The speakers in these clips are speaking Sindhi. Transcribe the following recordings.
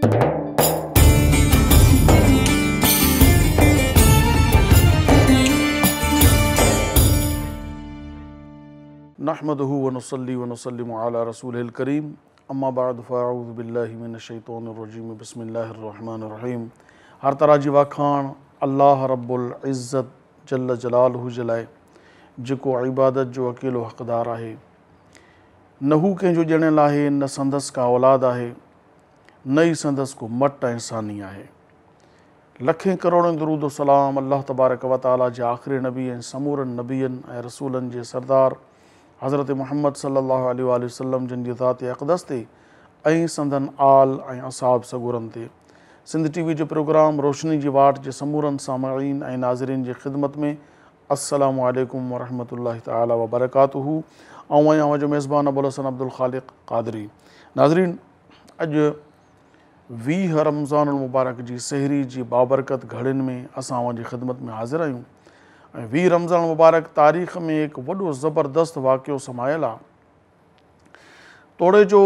نحمده ونصلي ونسلم علي رسوله الڪريم اما بعد فاعوذ بالله من الشيطان الرجيم بسم الله الرحمن الرحيم هر طرح جي واکاڻ الله رب العزت جل جلاله جي لاء جيڪو عبادت جو اڪيلو حقدار آهي. نه هو ڪنهن جو ڄڻيل آهي نه سندس ڪا اولاد آهي نه ئي سندس ڪو مٽ ۽ ثاني آهي. لکين ڪروڙين درود و سلام الله تبارڪ و تعالي جي آخري نبي ۽ سمورن نبين ۽ رسولن جي سردار حضرت محمد صلي الله عليه واٰله وسلم جن جي ذات اقدس تي ۽ سندن آل ۽ اصحاب سڳورن تي. سنڌ ٽي وي جي پروگرام روشني جي واٽ جي سمورن سامعين ۽ ناظرين جي خدمت ۾ السلام عليڪم ورحمة الله تعالي وبرڪاته. آئون آهيان اوهان جو ميزبان ابوالحسن عبدالخالق قادري. ناظرين اڄ 20 رمضان المبارڪ جي سحري جي بابرڪت گهڙين ۾ اسان اوهان جي خدمت ۾ حاضر آهيون ۽ 20 رمضان المبارڪ تاريخ ۾ هڪ وڏو زبردست واقعو سمايل آهي. توڙي جو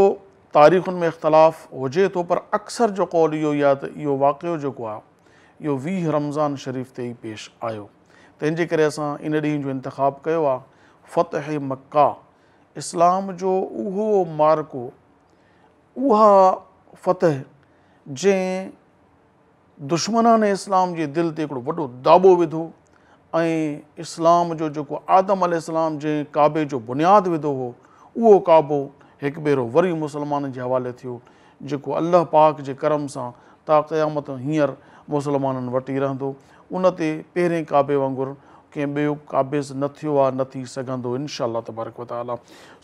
تاريخن ۾ اختلاف هجي ٿو پر اڪثر جو قول اهو ئي آهي ته اهو واقعو جيڪو آهي اهو 20 رمضان شريف تي ئي پيش آيو، تنهن جي ڪري اسان ان ڏينهن جو انتخاب ڪيو آهي. فتح مڪه اسلام جو اهو معرڪو، اها فتح جنهن دشمنان اسلام جي دل تي هڪڙو وڏو داٻو وڌو ۽ اسلام جو جيڪو آدم عليه السلام جنهن ڪعبي جو بنياد وڌو هو اهو ڪعبو هڪ ڀيرو وري مسلمانن جي حوالي ٿيو، جيڪو الله پاڪ جي ڪرم سان تا قيامت هينئر مسلمانن وٽ ئي رهندو. ان تي پهرين ڪعبي وانگر ڪنهن ٻيو قابض نه ٿيو آ نه ٿي سگهندو انشاء الله تبارڪ وتعالي.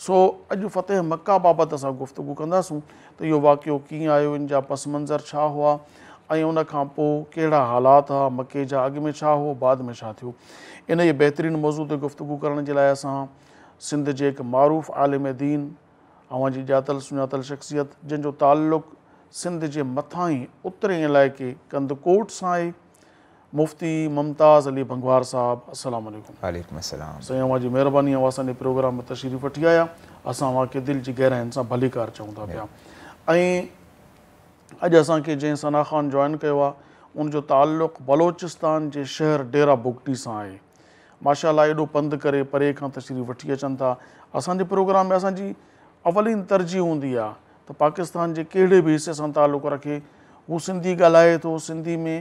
سو اڄ فتح مڪه بابت اسان گفتگو ڪنداسون ته اهو واقعو ڪيئن آيو، ان جا پس منظر ڇا هئا ۽ ان کان پوء ڪهڙا حالات هئا، مڪي جا اڳ ۾ ڇا هو بعد ۾ ڇا ٿيو. انهيء بهترين موضوع تي گفتگو ڪرڻ جي لاء اسان سنڌ جي هڪ معروف عالم دين، اوهان جي ڄاتل سڃاتل شخصيت جنهن جو تعلق سنڌ جي مٿاهين اترئين علائقي ڪنڌڪوٽ سان آهي، مفتي ممتاز علي ڀنگوار صاحب السلام عليڪم. وعليڪم السلام. سائين اوهان جي مهرباني اوهان اسان جي پروگرام ۾ تشريف وٺي آيا، اسان اوهان کي دل جي گهراين سان ڀليڪار چئون ٿا پيا. ۽ اڄ اسان کي جنهن ثنا خان جوائن ڪيو آهي ان جو تعلق بلوچستان جي شهر ڊيرا بگٽي سان آهي. ماشاء الله ايڏو پنڌ ڪري پري کان تشريف وٺي اچن ٿا. اسان جي پروگرام ۾ اسان جي اولين ترجيح هوندي آهي ته پاڪستان جي ڪهڙي به حصي سان تعلق رکي، هو سنڌي ڳالهائي ٿو، سنڌي ۾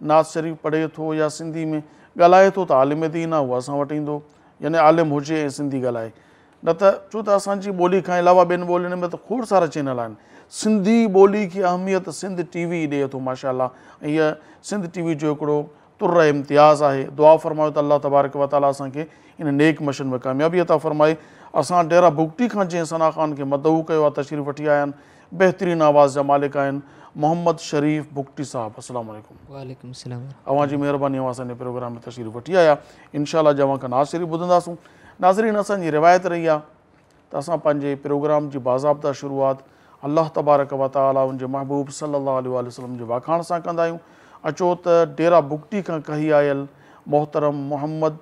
نعت شريف پڙهي ٿو يا سنڌي ۾ ڳالهائي ٿو ته عالم دين آهي، هو اسان وٽ ايندو، يعني عالم هجي ۽ سنڌي ڳالهائي. نه ته ڇو ته اسان جي ٻولي کان علاوه ٻين ٻولين ۾ ته کوڙ سارا چينل آهن. سنڌي ٻولي کي اهميت سنڌ ٽي وي ئي ڏئي ٿو ماشاء الله ۽ هيء سنڌ ٽي وي جو هڪڙو طره امتياز آهي. دعا فرمايو ته الله تبارڪ و تعالي اسان کي ان نيڪ مشن ۾ ڪاميابي عطا فرمائي. اسان ڊيرا بگٽي کان جنهن ثنا خان کي مدعو ڪيو آهي تشريف وٺي آيا آهن. بهترين آواز جا مالڪ آهن محمد شريف بگٽي صاحب. السلام عليڪم. وعليڪم السلام ورحمة اوهان جي مهرباني اوهان اسان جي پروگرام ۾ تشريف وٺي آيا. انشاء الله اڄ اوهان کان نعت شريف ٻڌنداسون. ناظرين اسان جي روايت رهي آهي ته اسان پنهنجي پروگرام جي باضابطه شروعات الله تبارڪ و تعالي ان جي محبوب صلي الله عليه واٰله وسلم جي واکاڻ سان ڪندا آهيون. اچو ته ڊيرا بگٽي کان ڪهي آيل محترم محمد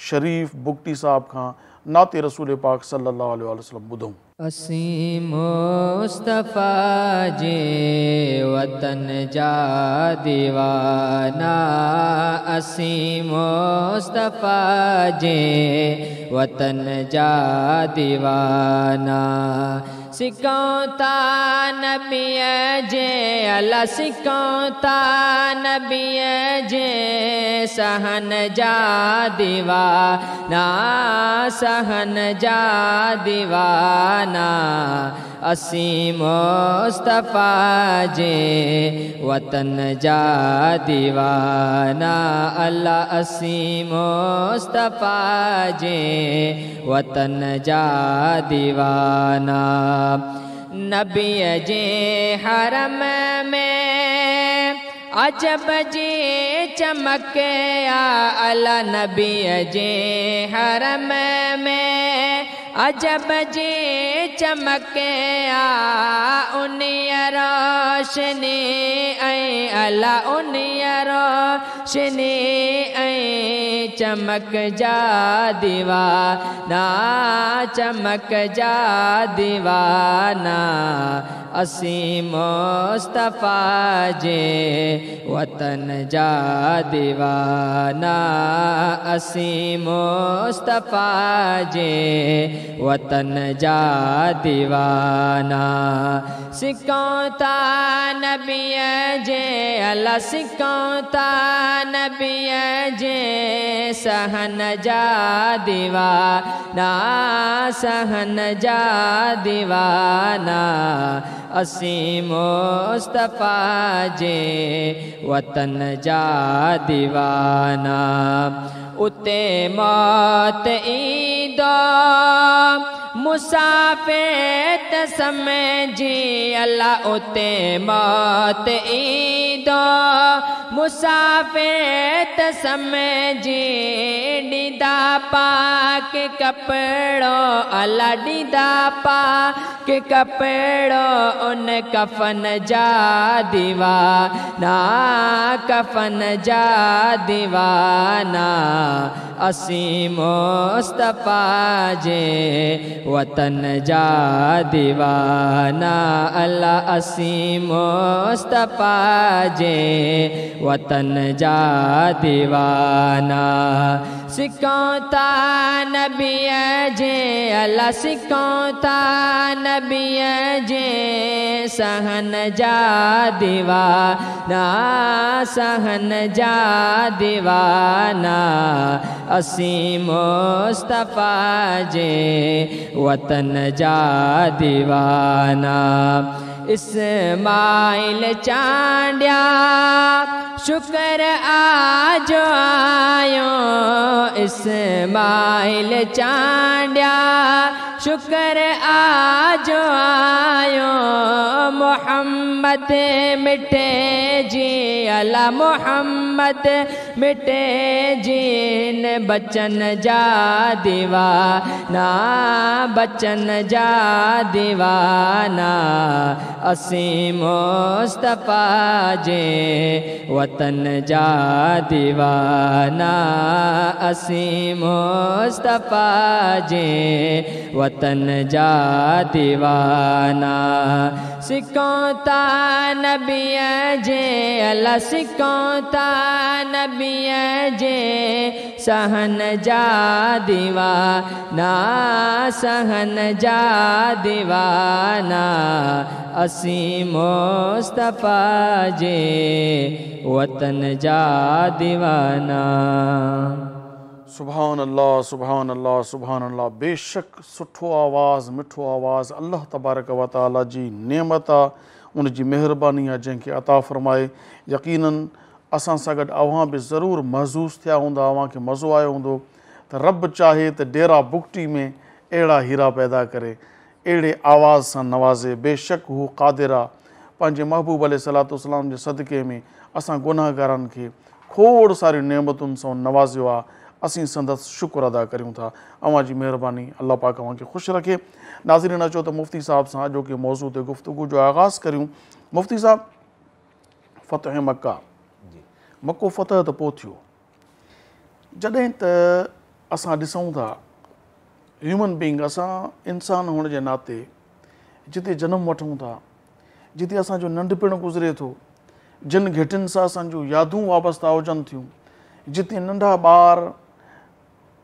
شريف بگٽي صاحب کان نعت رسول پاڪ صلي الله عليه واٰله وسلم ٻڌون. اسين مصطفيٰ جي وطن جا ديوانا، اسين مصطفيٰ جي وطن جا ديوانا، سڪون ٿا نبيء جي الا سڪون ٿا نبيء جي صحن جا ديوانا، صحن جا ديوانا، اسين مصطفيٰ جي وطن جا ديوانا، الا اسين مصطفيٰ جي وطن جا ديوانا، نبيء جي حرم ۾ عجب جي چمڪ آ، الا نبيء جي حرم ۾ عجب جي چمڪ آ، انهيء روشني ۽ الا انهيء روشني ۽ چمڪ جا ديوانا، چمڪ جا ديوانا، असीं मुस्तफ़ा जे वतन जा दीवाना, असीं मुस्तफ़ा जे वतन जा दीवाना। सिकूं था नबीअ जे अला, सिकूं था नबीअ जे सहन जा दीवाना, सहन जा दीवाना। असीं मुस्तफ़ा जे वतन जा दीवाना। उते मौत ईंदो मुसाफ़िर त सम्झी अला, उते मौत ईंदो मुसाफ़िर त सम्झी ॾींदा पाक कपिड़ो अला, ॾींदा पाक कपिड़ो उन कफन जा दीवाना, कफन जा दीवाना। असीं मुस्तफ़ा जे वतन जा दीवाना, अला असीं मुस्तफ़ा जे वतन जा दीवाना। सिकूं था नबीअ जे अला, सिकूं था नबीअ जे सहन जा दीवाना, सहन जा दीवाना। असीं मुस्तफ़ा जे वतन जा दीवाना। इस्माइल चांडिया शुक्र आज आयो, इस्माइल चांडिया शुक्र आज आयो। मोहम्मद मिटे जी अला, मोहम्मद मिटे जीन बचन जा दीवाना, बचन जा दीवाना। असीं मुस्तफ़ा जे वतन जा दीवाना, असीं मुस्तफ़ा जे वतन जा दीवाना। सिकूं था नबीअ जे अला, सिकूं था नबीअ जे सहन जा दीवाना, सहन जा दीवाना। असीं मुस्तफ़ा जे वतन जा दीवाना। सुभान अल्लाह, सुभान अल्लाह, सुभान अल्लाह। बेशक सुठो आवाज़, मिठो आवाज़ अल्लाह तबारक व तआला जी नेमत आहे, उन जी महिरबानी आहे जंहिंखे अता फरमाए। यकीनन असां सां गॾु अव्हां बि ज़रूरु महज़ूज़ थिया हूंदा, अव्हांखे मज़ो आयो हूंदो। त रब चाहे त डेरा बुगटी में अहिड़ा हीरा पैदा करे, अहिड़े आवाज़ सां नवाज़े। बेशक हू क़ादिर आहे, पंहिंजे महबूब अलैहि सलातो वसलाम जे सदके में असां गुनाहगारनि खे खोड़ सारियुनि नेमतुनि सां नवाज़ियो आहे। असीं संदसि शुक्र अदा करियूं था। अव्हां जी महिरबानी, अलाह पाक अव्हांखे ख़ुशि रखे। नाज़रीन, अचो त मुफ्ती साहब सां अॼोके मौज़ू ते गुफ्तगू जो आग़ाज़ करियूं। मुफ्ती साहब, फतह मक्का, मक्को फतह त पोइ थियो। जॾहिं त असां ॾिसूं था ह्यूमन बीइंग, असां इंसान हुअण जे नाते जिते जनम वठूं था, जिते असांजो नंढपिणु गुज़रे थो, जिन घिटियुनि सां असांजूं यादूं वाबस्ता हुजनि थियूं, जिते नंढा ॿार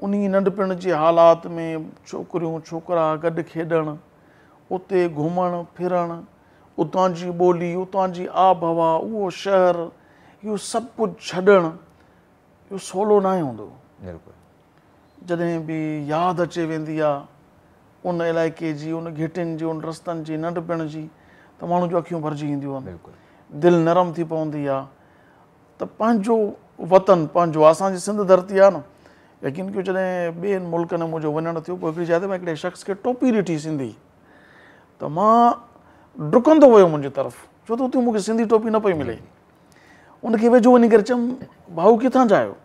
उन नंढपिण जे हालात में छोकिरियूं छोकिरा गॾु खेॾणु, उते घुमणु फिरणु, उतां जी ॿोली, उतां जी आबहवा, उहो शहर, इहो सभु कुझु छॾणु इहो सवलो न आहे हूंदो। बिल्कुलु जॾहिं बि यादि अचे वेंदी आहे उन इलाइक़े जी, उन घिटियुनि जी, उन रस्तनि जी, नंढपिण जी, त माण्हू जूं अखियूं भरिजी ईंदियूं आहिनि, दिलि नरम थी पवंदी आहे। त पंहिंजो वतन, पंहिंजो असांजी सिंध धरती आहे न। यकीन कयो, जॾहिं ॿियनि मुल्कनि में मुंहिंजो वञणु थियो, पोइ हिकिड़ी जाइ ते मां हिकिड़े शख़्स खे टोपी ॾिठी सिंधी, त मां डुकंदो वियो मुंहिंजी तरफ़, छो त उते मूंखे सिंधी टोपी न पई मिले। उनखे वेझो वञी करे चयमि, भाऊ किथां जा आहियो?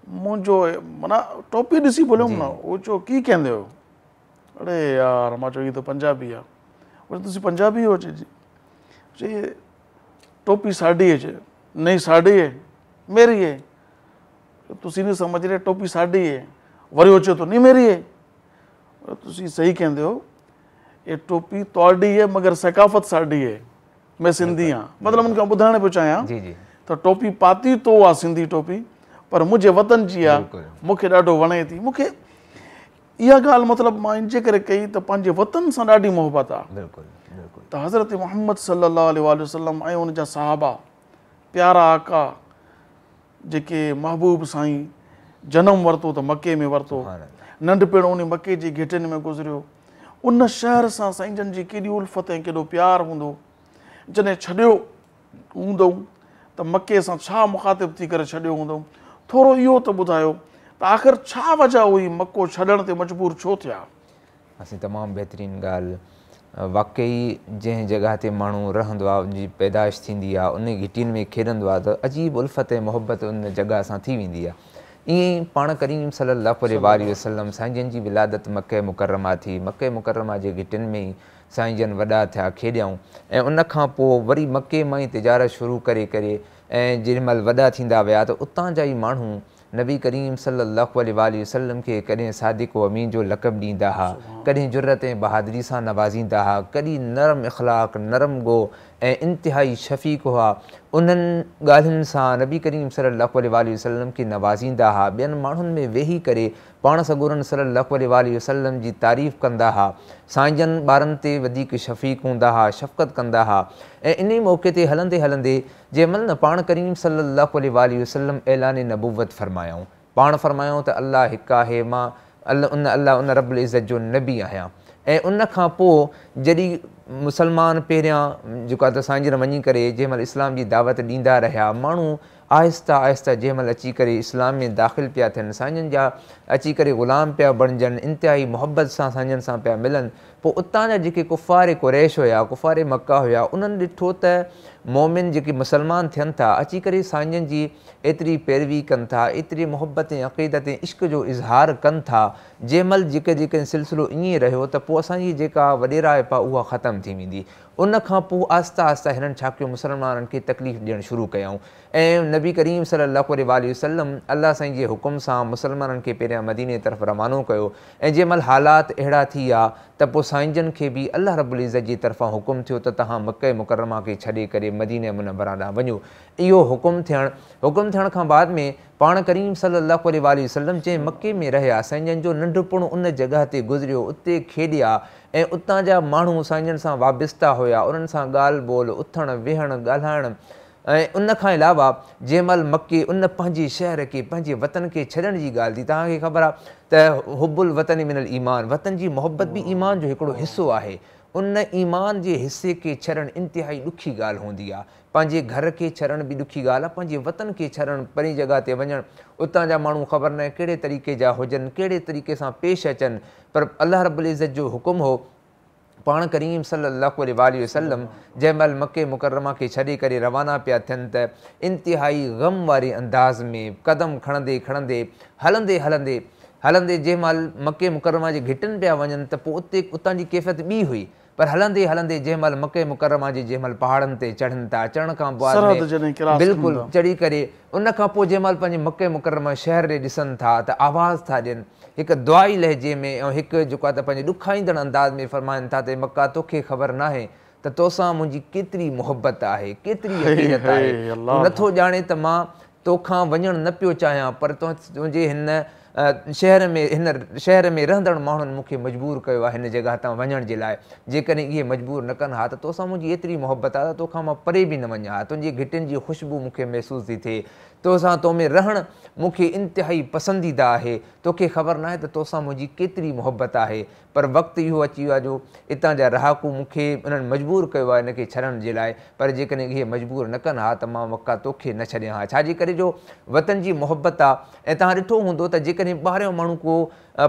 मुंहिंजो माना टोपी ॾिसी बोलियुमि न, उहो चयो की कंदे हो? अरे यार, मां चयो हीउ त पंजाबी आहे। बोले तुसीं पंजाबी हो? चए जी। चए टोपी साडी है? चए नहीं साडी है, मेरी है। तुसीं नहीं समझ रहे, टोपी साडी है। वरी उहो चए थो नहीं मेरी है। तुसीं सही कंदे हो, اي ٽوپي تواڏي هي مگر ثقافت ساڏي هي، مين سنڌي هان. مطلب ان کي ٻڌائڻ پيو چاهيان ته ٽوپي پاتي تو آ سنڌي ٽوپي پر منهنجي وطن جي آ، مون کي ڏاڍو وڻي ٿي. مون کي اها ڳالهه مطلب مان ان جي ڪري ڪئي ته پنهنجي وطن سان ڏاڍي محبت آ. ته حضرت محمد صلي الله عليه واٰله وسلم ۽ ان جا صحابه، پيارا آقا جيڪي محبوب سائين جنم ورتو ته مڪي ۾ ورتو، ننڍپڻ ان مڪي جي گهٽين ۾ گذريو، ان شهر سان سائين جن جي ڪيڏي الفت ۽ ڪيڏو پيار هوندو، جڏهن ڇڏيو هوندئون ته مڪي سان ڇا مخاطب ٿي ڪري ڇڏيو هوندئون، ٿورو اهو ته ٻڌايو ته آخر ڇا وجه هئي مڪو ڇڏڻ تي مجبور ڇو ٿيا؟ اسين تمام بهترين ڳالهه. واقعي جنهن جڳهه تي ماڻهو رهندو آهي ان جي پيدائش ٿيندي آهي ان گهٽين ۾ کيڏندو آهي ته عجيب الفت ۽ محبت ان جڳهه سان ٿي ويندي آهي. ائين ئي پاڻ ڪريم صلي الله عليه واٰله وسلم سائين جن جي ولادت مڪه مڪرمه ٿي، مڪه مڪرمه جي گهٽين ۾ ئي سائين جن وڏا ٿيا کيڏيائون ۽ ان کان پوء وري مڪي مان ئي تجارت شروع ڪري ڪري ۽ جيڏي مهل وڏا ٿيندا ويا ته اتان جا ئي ماڻهو نبي ڪريم صلي الله عليه واٰله وسلم کي ڪڏهن صادق و امين جو لقب ڏيندا ها، ڪڏهن جرئت ۽ بهادري سان نوازيندا ها، ڪڏهن نرم اخلاق، نرم گو ۽ انتهائي شفيق هئا، انهن ڳالهين سان نبي ڪريم صلي الله عليه واٰله وسلم کي نوازيندا ها، ٻين ماڻهن ۾ ويهي ڪري پاڻ سڳورن صلي الله عليه واٰله وسلم جي تعريف ڪندا ها، سائين جن ٻارن تي وڌيڪ شفيق هوندا ها، شفقت ڪندا ها ۽ انهي موقعي تي هلندي هلندي جنهن مهل نه پاڻ ڪريم صلّي اللّٰه عليه واٰله وسلّم اعلان نبوت فرمايائون، پاڻ فرمايائون ته الله هڪ آهي، مان ان الله ان رب العزت جو نبي آهيان ۽ ان کان پوء جڏهن مسلمان پهريان جيڪو آهي ته سائين جن وڃي ڪري جنهن مهل اسلام جي دعوت ڏيندا رهيا ماڻهو آهسته آهسته جنهن مهل اچي ڪري اسلام ۾ داخل پيا ٿين سائين جن جا اچي ڪري غلام پيا بڻجن انتهائي محبت سان سائين جن سان پيا ملن پوء اتان جا جيڪي ڪفار قريش هيا، ڪفار مڪه هيا، انهن ڏٺو ته مؤمن جيڪي مسلمان ٿين ٿا، اچي ڪري سائين جن جي ايتري پيروي ڪن ٿا، ايتري محبت ۽ عقيدت ۽ عشق جو اظهار ڪن ٿا، جنهن مهل جيڪر جيڪڏهن سلسلو ائين ئي رهيو ته پوء اسان جي جيڪا وڏيرائپ آهي اها ختم ٿي ويندي. ان کان پوء آهسته آهسته هنن ڇا ڪيو مسلمانن کي تڪليف ڏيڻ شروع ڪيائون ۽ نبي ڪريم صلي الله عليه واٰله وسلم الله سائين جي حڪم سان مسلمانن کي پهريان مديني طرف روانو ڪيو ۽ جنهن مهل حالات اهڙا ٿي ويا ته پوء سائين جن کي به الله رب العزت جي طرفان حڪم ٿيو ته توهان مڪه مڪرمه کي ڇڏي ڪري مدينه منوره ڏانهن وڃو. اهو حڪم ٿيڻ حڪم ٿيڻ کان بعد ۾ پاڻ ڪريم صلي الله عليه واٰله وسلم جنهن مڪي ۾ رهيا سائين جن جو ننڍپڻ ان جڳهه تي گذريو اتي کيڏيا ۽ اتان جا ماڻهو سائين جن سان وابسته هيا انهن سان ڳالهه ٻولهه اٿڻ ويهڻ ڳالهائڻ ۽ ان کان علاوه جنهن مهل مڪي ان پنهنجي شهر کي پنهنجي وطن کي ڇڏڻ جي ڳالهه ٿي توهان کي خبر آهي ته حب الوطن من الايمان وطن جي محبت به ايمان جو هڪڙو حصو آهي ان ايمان جي حصي کي ڇڏڻ انتهائي ڏکي ڳالهه هوندي آهي پنهنجي گهر کي ڇڏڻ به ڏکي ڳالهه آهي پنهنجي وطن کي ڇڏڻ پرين جڳهه تي وڃڻ اتان جا ماڻهو خبر ناهي ڪهڙي طريقي جا هجن ڪهڙي طريقي سان پيش اچن پر الله رب العزت جو حڪم هو پاڻ ڪريم صلّي اللّٰه عليه واٰله وسلّم جنهن مهل مڪي مڪرمه کي ڇڏي ڪري روانا پيا ٿين ته انتهائي غم واري انداز ۾ قدم کڻندي کڻندي هلندي هلندي هلندي جنهن مهل مڪي مڪرمه جي گهٽين پيا وڃن ته پوء اتي اتان جي ڪيفيت ٻي هئي پر هلندي هلندي جنهن مهل مڪي مڪرمه جي جنهن مهل پهاڙن تي چڙهن ٿا چڙهڻ کان بعد ۾ بلڪل چڙهي ڪري ان کان پوء جنهن مهل پنهنجي مڪي مڪرمه شهر ڏي ڏسن ٿا ته آواز ٿا ڏين هڪ دعائي لهجي ۾ ۽ هڪ جيڪو آهي ته پنهنجي ڏکائيندڙ انداز ۾ فرمائن ٿا ته اي مڪه توکي خبر ناهي ته توسان منهنجي ڪيتري محبت آهي، ڪيتري عقيدت آهي، تون نٿو ڄاڻين ته مان توکان وڃڻ نه پيو چاهيان پر تنهنجي هن شهر ۾ هن شهر ۾ رهندڙ ماڻهن مون کي مجبور ڪيو آهي هن جڳهه تان وڃڻ جي لاء، جيڪڏهن اهي مجبور نه ڪن ها ته توسان منهنجي ايتري محبت آهي ته توکان مان پري به نه وڃان ها، تنهنجي گهٽين جي خوشبو مون کي محسوس ٿي ٿئي، توسان تو ۾ رهڻ مون کي انتهائي پسنديده آهي. توکي خبر ناهي ته توسان منهنجي ڪيتري محبت آهي. پر وقت اهو اچي ويو آهي جو اتان جا رهاڪو مون کي انهن مجبور ڪيو آهي ان کي ڇڏڻ جي لاء. پر جيڪڏهن اهي مجبور نه ڪن ها ته مان مڪه توکي نه ڇڏيان ها. ڇا جي ڪري جو وطن جي محبت آ ۽ توهان ڏٺو هوندو ته جيڪڏهن ٻاهريون ماڻهو ڪو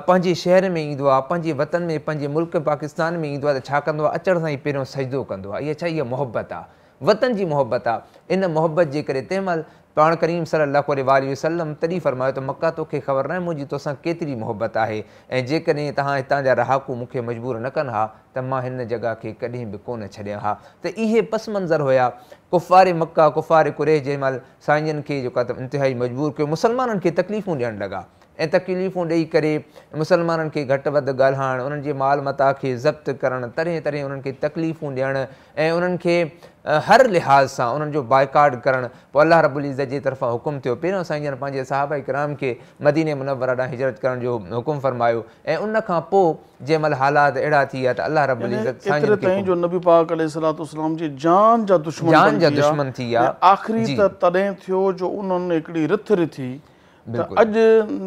پنهنجي شهر ۾ ايندو آهي، پنهنجي وطن ۾ پنهنجي ملڪ پاڪستان ۾ ايندو آهي ته ڇا ڪندو آهي اچڻ سان ئي پهريون سجدو ڪندو آهي. اها ڇا اها محبت آ. وطن جي محبت آ، ان محبت جي ڪري تنهن مهل پاڻ ڪريم صلي الله عليه واٰله وسلم تڏهن فرمايو ته مڪه توکي خبر ناهي منهنجي توسان ڪيتري محبت آهي ۽ جيڪڏهن توهان هتان جا رهاڪو مون کي مجبور نه ڪن ها ته مان هن جڳهه کي ڪڏهن به ڪونه ڇڏيان ها ته اهي پس منظر هيا ڪفار مڪه ڪفار قريش جنهن مهل سائين جن کي جيڪو آهي ته انتهائي مجبور ڪيو مسلمانن کي تڪليفون ڏيڻ لڳا. ۽ تڪليفون ڏئي ڪري مسلمانن کي گهٽ وڌ ڳالهائڻ، انهن جي مال متاع کي ضبط ڪرڻ، طرحين طرحين انهن کي تڪليفون ڏيڻ ۽ انهن کي هر لحاظ سان انهن جو بائيڪاٽ ڪرڻ، پوء الله رب العزت جي طرفان حڪم ٿيو، پهريون سائين جن پنهنجي صحابه ڪرام کي مديني منوره ڏانهن هجرت ڪرڻ جو حڪم فرمايو ۽ ان کان پوء جنهن مهل حالات اهڙا ٿي ويا ته الله رب يعني العزت سائين ايتري جن کي تائين حڪم. جو نبي پاڪ عليه الصلوة والسلام جي جان جا دشمن جان جا بڻجي ويا دشمن ٿي ويا ۽ آخري جي. ته تڏهن ٿيو جو انهن هڪڙي رٿ رٿي ته بلڪل. اڄ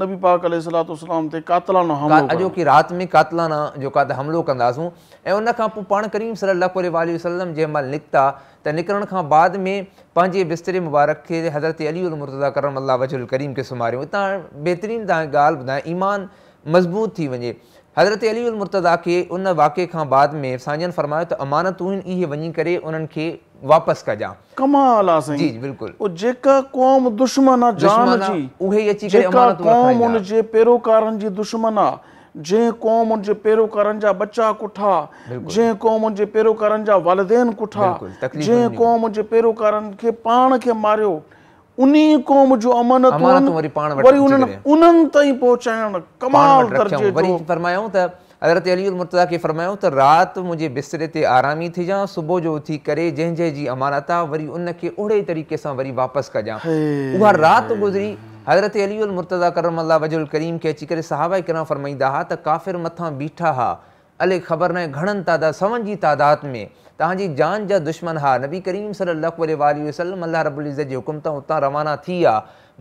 نبي پاڪ عليه الصلوة والسلام تي قاتلانه حملو ڪرڻو. اڄوڪي رات ۾ قاتلانه جيڪو آهي ته حملو ڪنداسون ۽ ان کان پوء پاڻ ڪريم صلي الله عليه واٰله وسلم جنهن مهل نڪتا ته نڪرڻ کان بعد ۾ پنهنجي بستري مبارڪ کي حضرت علي المرتضيٰ ڪرم الله وجهه الڪريم کي سمهاريون. اتان بهترين توهان کي ڳالهه ٻڌايان ايمان مضبوط ٿي وڃي. حضرت علي المرتضيٰ کي ان واقعي کان بعد ۾ سائين جن فرمايو ته امانتون آهن اهي وڃي ڪري انهن کي واپس ڪجان. ڪمال آ جي سائين جي بلڪل. او جيڪا قوم دشمن آ جان دشمن آ جي اهي ئي اچي ڪري جيڪا امانتون قوم رکائيندا. ان جي پيروڪارن جي دشمن آ جنهن قوم ان جي پيروڪارن جا ٻچا ڪٺا بلڪل. جنهن قوم ان جي پيروڪارن جا والدين ڪٺا بلڪل تڪليفون جنهن ڏنيون. قوم ان جي پيروڪارن کي پاڻ کي ماريو انهي قوم جون امانتون امانتون وري پاڻ وٽ وري اچي انهن ڪري. انهن تائين پهچائڻ پاڻ ڪمال وٽ رکيائون. درجي وري جو. فرمايائون ته حضرت علي المرتضيٰ کي فرمايائون ته رات منهنجي بستري تي آرامي ٿجان صبح جو اٿي ڪري جنهن جنهن جي امانت آ وري ان کي اهڙي طريقي سان وري واپس ڪجان. اها رات گذري حضرت علي المرتضيٰ ڪرم الله وجهه الڪريم کي اچي ڪري صحابه ڪرام فرمائيندا ها ته ڪافر مٿان بيٺا ها الائي خبر ناهي گهڻن تعداد سون جي تعداد ۾ توهان جي جان جا دشمن ها نبي ڪريم صلي الله عليه واٰله وسلم الله رب العزت جي حڪم تان اتان روانا ٿي ويا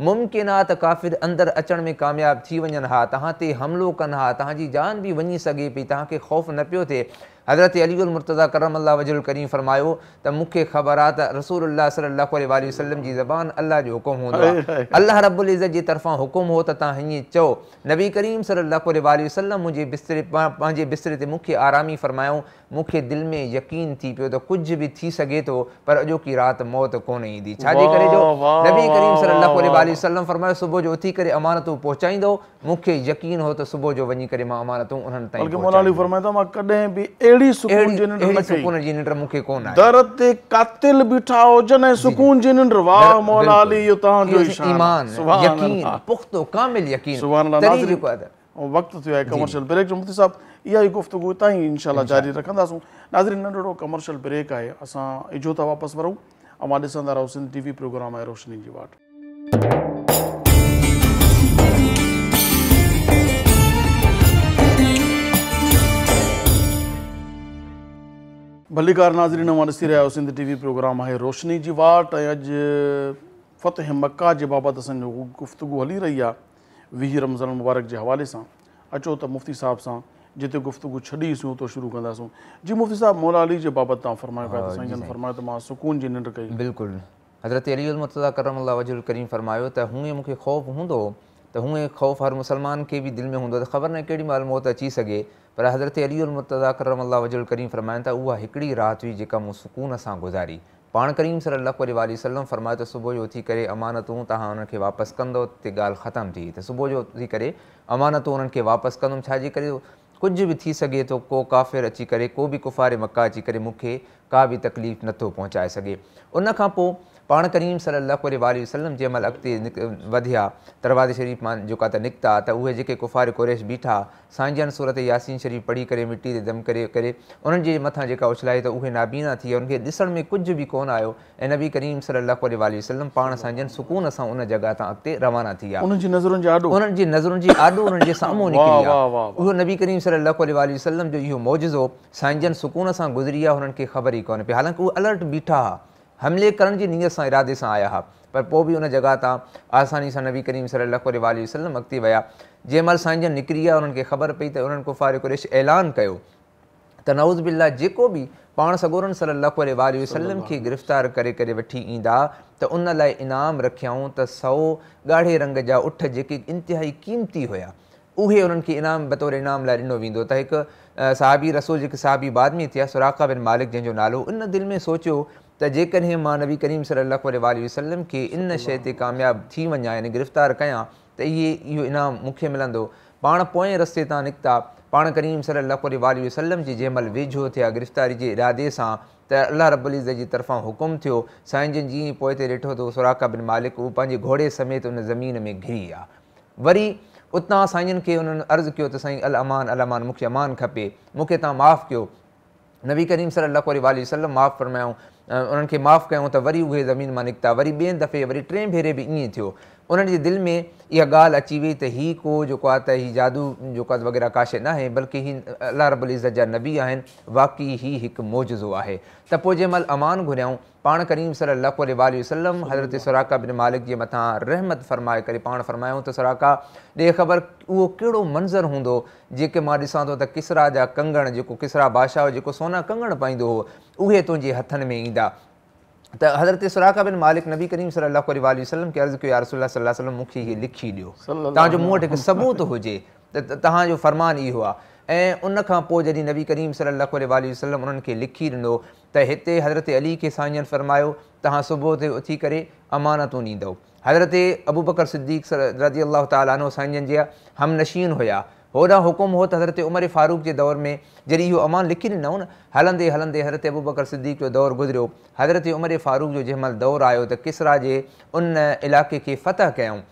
ممڪن آ ته ڪافر اندر اچڻ ۾ ڪامياب ٿي وڃن ها توهان تي حملو ڪن ها توهان جي جان به وڃي سگهي پئي توهان کي خوف نه پيو ٿئي حضرت علي المرتضيٰ ڪرم الله وجهه الڪريم فرمايو ته مون کي خبر آ ته رسول الله صلي الله عليه واٰله وسلم جي زبان الله جو حڪم هوندو آ الله رب العزت جي طرفان حڪم هو ته توهان هيئن چئو نبي ڪريم صلي الله عليه واٰله وسلم منهنجي بستري پنهنجي بستري تي مون کي آرامي فرمايائون، مون کي دل ۾ يقين ٿي پيو ته ڪجهه به ٿي سگهي ٿو پر اڄوڪي رات موت ڪونه ايندي ڇا جي ڪري جو نبي ڪريم صلي الله عليه واٰله وسلم فرمايو صبح جو اٿي ڪري امانتون پهچائيندؤ، مون کي يقين هو ته صبح جو وڃي ڪري مان امانتون انهن تائين بلڪه مولا علي پهچائيندس. فرمائن ٿا مان ڪڏهن به اهڙي سڪون جي ننڊ اهڙي نه ڪئي. سڪون جي ننڊ مون کي ڪونه آئي. در تي قاتل بيٺا هجن ۽ سڪون جي ننڊ واهه مولا علي اهو توهان جو ئي شان آهي. ايمان سبحان يقين الله. پختو ڪامل يقين سبحان الله تڏهن ناظرين جيڪو آهي ته. وقت ٿيو آهي ڪمرشل بريڪ جو مفتي صاحب اها ئي گفتگو اتان ئي انشاء الله جاري رکنداسون ناظرين ننڍڙو ڪمرشل بريڪ آهي اسان اجهو ٿا واپس ورون اوهان ڏسندا رهو سنڌ ٽي وي پروگرام آهي روشني جي واٽ. ڀليڪار ناظرين اوهان ڏسي رهيا آهيو سنڌ ٽي وي پروگرام آهي روشني جي واٽ ۽ اڄ فتح مڪه جي بابت اسان جو گفتگو هلي رهي آهي 20 رمضان المبارڪ جي حوالي سان اچو ته مفتي صاحب سان جتي گفتگو ڇڏي سون اتو شروع ڪنداسون جي مفتي صاحب مولا علي جي بابت توهان فرمايو پيا ته سائين جن فرمايو ته مان سڪون جي ننڊ ڪئي. بلڪل حضرت علي المرتضيٰ ڪرم الله وجهه الڪريم فرمايو ته هونئن مون کي خوف هوندو هو ته هونئن خوف هر مسلمان کي به دل ۾ هوندو ته خبر ناهي ڪيڏي مهل موت اچي سگهي پر حضرت علي المرتضيٰ ڪرم الله وجهه الڪريم فرمائن ٿا اها هڪڙي رات هئي جيڪا مون سڪون سان گذاري پاڻ ڪريم صلي الله عليه واٰله وسلم فرمايو ته صبح جو اٿي ڪري امانتون توهان انهن کي واپس ڪندؤ تي ڳالهه ختم ٿي ته صبح جو اٿي ڪري امانتون انهن کي واپس ڪندم ڇا جي ڪري ڪجهه به ٿي سگهي ٿو ڪو ڪافر اچي ڪري ڪو به ڪفار مڪه اچي ڪري مون کي ڪا به تڪليف نه ٿو پهچائي سگهي ان کان پوء پاڻ ڪريم صلي الله عليه واٰله وسلم جنهن مهل اڳتي وڌيا دروازي شريف مان جيڪا ته نڪتا ته اهي جيڪي ڪفار قريش بيٺا سائين جن سورت ياسين شريف پڙهي ڪري مٽي تي دم ڪري ڪري انهن جي مٿان جيڪا اڇلائي ته اهي نابينا ٿي ويا انهن کي ڏسڻ ۾ ڪجهه به ڪونه آيو ۽ نبي ڪريم صلي الله عليه واٰله وسلم پاڻ سائين جن سڪون سان ان جڳهه تان اڳتي روانا ٿي ويا. انهن جي نظرن جي آڏو. انهن جي نظرن جي آڏو انهن جي سامهون نڪري ويا. اهو نبي ڪريم صلي الله عليه واٰله وسلم جو اهو معجزو سائين جن سڪون سان گذري ويا انهن کي خبر ئي ڪونه پئي حالانڪه اهي الرٽ بيٺا ها حملي ڪرڻ جي نيت سان ارادي سان آيا ها پر پوء به ان جڳهه تان آساني سان نبي ڪريم صلي الله عليه واٰله وسلم اڳتي ويا. جنهن مهل سائين جن نڪري آيا انهن کي خبر پئي ته انهن ڪفار قريش اعلان ڪيو ته نعوذ بالله جيڪو به پاڻ سڳورن صلي الله عليه واٰله وسلم کي گرفتار ڪري ڪري وٺي ايندا ته ان لاء انعام رکيائون ته سئو ڳاڙهي رنگ جا اٺ جيڪي انتهائي قيمتي هيا اهي انهن کي انعام بطور انعام لاء ڏنو ويندو ته هڪ صحابي رسول جيڪي صحابي بعد ۾ ٿيا سراقه بن مالڪ جنهن جو نالو ان دل ۾ سوچيو ته جيڪڏهن مان نبي ڪريم صلي الله عليه واٰله وسلم کي ان شيء تي ڪامياب ٿي وڃان يعني گرفتار ڪيان ته اهي اهو انعام مون کي ملندو پاڻ پوئين رستي تان نڪتا پاڻ ڪريم صلي الله عليه واٰله وسلم جي جنهن مهل ويجهو ٿيا گرفتاري جي ارادي سان ته الله رب العزت جي طرفان حڪم ٿيو سائين جن جيئن ئي پوئتي ڏٺو ته سراقه بن مالڪ اهو پنهنجي گهوڙي سميت ان زمين ۾ گهري ويا وري اتان سائين کي انهن عرض ڪيو ته سائين الامان الامان مون کي امان کپي، مون کي توهان معاف ڪيو. نبي ڪريم صلي الله عليه واٰله وسلم معاف فرمايائون، انهن کي معاف ڪيائون ته وري اهي زمين مان نڪتا، وري ٻئين دفعي وري ٽئين ڀيري به ائين ٿيو. انهن جي دل ۾ اها ڳالهه اچي وئي ته هي ڪو جيڪو آهي ته هي جادو جيڪو آهي وغيره ڪا شيء ناهي بلڪه هي الله رب العزت جا نبي آهن، واقعي هي هڪ معجزو آهي. ته پوء جنهن مهل امان گهريائون، پاڻ ڪريم صلي الله عليه واٰله وسلم حضرت سراقه بن مالڪ جي مٿان رحمت فرمائي ڪري پاڻ فرمايائون ته سراقه ڏي خبر اهو ڪهڙو منظر هوندو جيڪي مان ڏسان ٿو ته ڪسريٰ جا ڪنگڻ جيڪو ڪسريٰ بادشاهه جيڪو سونا ڪنگڻ پائيندو هو اهي تنهنجي هٿن ۾ ايندا ته حضرت سراقه بن مالڪ نبي ڪريم صلي الله عليه واٰله وسلم کي عرض ڪيو يا رسول الله صلي الله عليه وسلم مون کي هي لکي ڏيو تان جو مون وٽ هڪ ثبوت هجي ته توهان جو فرمان اهو آهي ۽ ان کان پوء جڏهن نبي ڪريم صلي الله عليه واٰله وسلم انهن کي لکي ڏنو ته هتي حضرت علي کي سائين جن فرمايو، توهان صبح تي اٿي ڪري امانتون ڏيندؤ. حضرت ابوبڪر صديق رضي الله تعالٰي عنه سائين جن جا هم نشين هيا. هوڏانهن حڪم هو ته حضرت عمر فاروق جي دور ۾ جڏهن اهو امان لکي ڏنائون نه، هلندي هلندي حضرت ابوبڪر صديق جو دور گذريو. حضرت عمر فاروق جو جنهن مهل دور آيو ته ڪسريٰ جي ان علائقي کي فتح ڪيائون.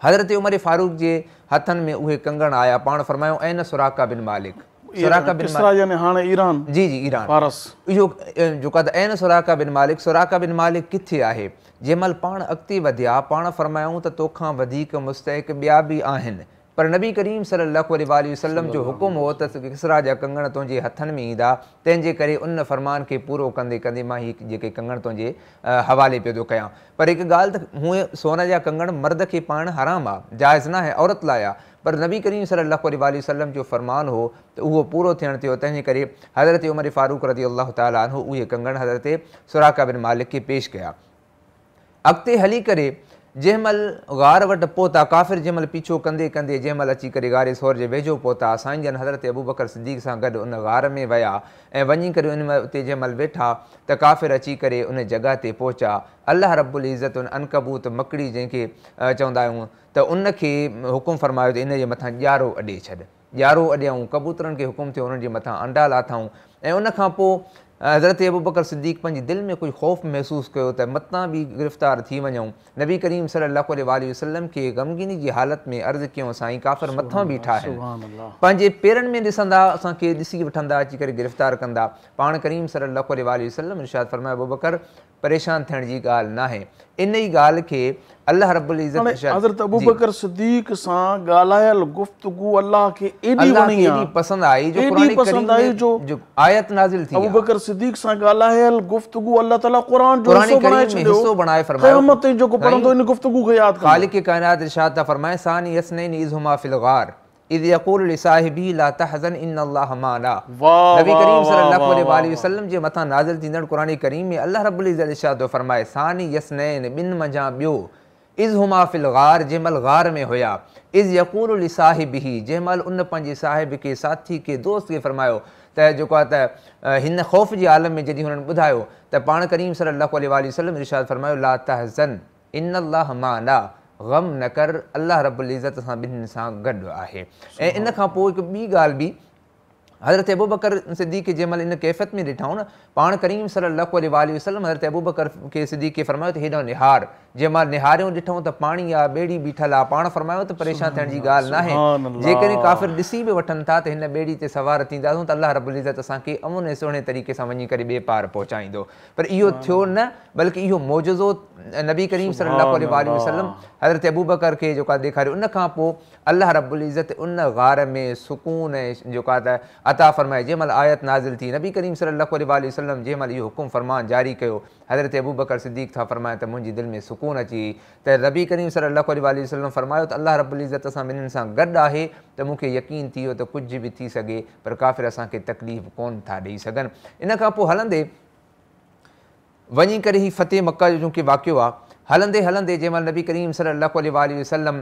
حضرت عمر فاروق جي هٿن ۾ اهي ڪنگڻ آيا، پاڻ فرمايو، اين سراقه بن مالڪ؟ سراقه بن ڪسريٰ يعني هاڻي ايران، جي جي ايران، فارس. اهو جيڪو آهي ته اين سراقه بن مالڪ، سراقه بن مالڪ ڪٿي آهي؟ جنهن مهل پاڻ اڳتي وڌيا، پاڻ فرمايائون ته توکان وڌيڪ مستحق ٻيا به آهن، پر نبي ڪريم صلي الله عليه واٰله وسلم جو حڪم هو ته ڪسريٰ جا ڪنگڻ تنهنجي هٿن ۾ ايندا، تنهن جي ڪري ان فرمان کي پورو ڪندي ڪندي مان هي جيڪي ڪنگڻ تنهنجي حوالي پيو ٿو ڪيان. پر هڪ ڳالهه ته هونء سون جا ڪنگڻ مرد کي پائڻ حرام آ، جائز ناهي، عورت لاء آ، پر نبي ڪريم صلي الله عليه واٰله وسلم جو فرمان هو ته اهو پورو ٿيڻ تي هو، تنهن جي ڪري حضرت عمر فاروق رضي الله تعالٰي عنه اهي ڪنگڻ حضرت سراقه بن مالڪ کي پيش ڪيا. اڳتي هلي ڪري جنهن مهل غار وٽ پهتا، ڪافر جنهن مهل پيڇو ڪندي ڪندي جنهن مهل اچي ڪري غار ثور جي ويجهو پهتا، سائين جن حضرت ابوبڪر صديق سان گڏ ان غار ۾ ويا ۽ وڃي ڪري ان اتي جنهن مهل ويٺا ته ڪافر اچي ڪري ان جڳهه تي پهچا، الله رب العزت ان عنڪبوت، مڪڙي جنهن کي چوندا آهيون، ته ان کي حڪم فرمايو ته ان جي مٿان ڄارو اڏي ڇڏ. ڄارو اڏيائون، ڪبوترن کي حڪم ٿيو انهن جي مٿان انڊا لاٿائون ۽ ان کان پوء حضرت ابوبڪر صديق پنهنجي دل ۾ ڪجهه خوف محسوس ڪيو ته متان به گرفتار ٿي وڃون، نبي ڪريم صلي الله عليه واٰله وسلم کي غمگيني جي حالت ۾ عرض ڪيائون سائين ڪافر مٿان بيٺا آهن پنهنجي پيرن ۾ ڏسندا اسان کي ڏسي وٺندا اچي ڪري گرفتار ڪندا، پاڻ ڪريم صلي الله عليه واٰله وسلم ارشاد فرمايو ابوبڪر پريشان ٿيڻ جي ڳالهه ناهي. ان ئي ڳالهه کي الله رب العزت هاڻي ارشاد حضرت جي. ابوبڪر صديق سان ڳالهايل گفتگو الله کي ايڏي الله وڻي کي آ، ايڏي پسند آئي جو ايڏي قرآن پسند ڪريم آئي ۾ جو جو آيت نازل ٿي آ. ابوبڪر صديق سان ڳالهايل گفتگو الله تعاليٰ قرآن جو قرآن حصو بڻائي ڪريم ۾ ڇڏيو، حصو بڻائي فرمايو. قيامت تائين جيڪو پڙهندو سائين ان گفتگو کي ياد ڪندو. خالق ڪائنات ارشاد ٿا فرمائن ثاني اثنين اذ هما في الغار اذ يقول لصاحبه لا تحزن ان الله معنا واه نبي واه ڪريم صلي واه الله واه عليه واه واٰله واه. وسلم جي مٿان نازل ٿيندڙ قرآن ڪريم ۾ الله رب العزت ارشاد ٿو فرمائي ثاني اثنين ٻن منجهان ٻيو اذ هما في الغار جنهن مهل غار ۾ هيا اذ يقول لصاحبه جنهن مهل ان پنهنجي صاحب کي ساٿي کي دوست کي فرمايو ته جيڪو آهي ته هن خوف جي عالم ۾ جڏهن هنن ٻڌايو ته پاڻ ڪريم صلي الله عليه واٰله وسلم ارشاد فرمايو لا تحزن ان الله معنا، غم نه ڪر، الله رب العزت اسان ٻنهين سان گڏ آهي. ۽ ان کان پوء هڪ ٻي ڳالهه به حضرت ابوبڪر صديق کي جنهن مهل ان ڪيفيت ۾ ڏٺائون نه، پاڻ ڪريم صلي الله عليه واٰله وسلم حضرت ابوبڪر کي صديق کي فرمايو ته هيڏانهن نهار، جنهن مهل نهاريون ڏٺائون ته پاڻي آ، ٻيڙي بيٺل آ، پاڻ فرمايو ته پريشان ٿيڻ جي ڳالهه ناهي، جيڪڏهن ڪافر ڏسي به وٺن ٿا ته هن ٻيڙي تي سوار ٿينداسون ته الله رب العزت اسان کي امن ۽ سهڻي طريقي سان وڃي ڪري ٻئي پار پهچائيندو. پر اهو ٿيو نه بلڪه اهو معجزو نبي ڪريم صلي الله عليه واٰله وسلم حضرت ابوبڪر کي جيڪو آهي ڏيکاريو ان کان پوء الله رب العزت ان غار ۾ سڪون ۽ جيڪو آهي ته عطا فرمائي جنهن مهل آيت نازل ٿي نبي ڪريم صلي الله عليه واٰله وسلم جنهن مهل اهو حڪم فرمان جاري ڪيو حضرت ابوبڪر صديق ٿا فرمائن ته منهنجي دل ۾ سڪون اچي وئي ته نبي ڪريم صلي الله عليه واٰله وسلم فرمايو ته الله رب العزت اسان ٻنهين سان گڏ آهي ته مون کي يقين ٿي ويو ته ڪجهه به ٿي سگهي پر ڪافر اسان کي تڪليف ڪونه ٿا ڏئي سگهن ان کان پوء هلندي وڃي ڪري هي فتح مڪه جو چونڪه واقعو آ، هلندي هلندي جنهن مهل نبي ڪريم صلي الله عليه واٰله وسلم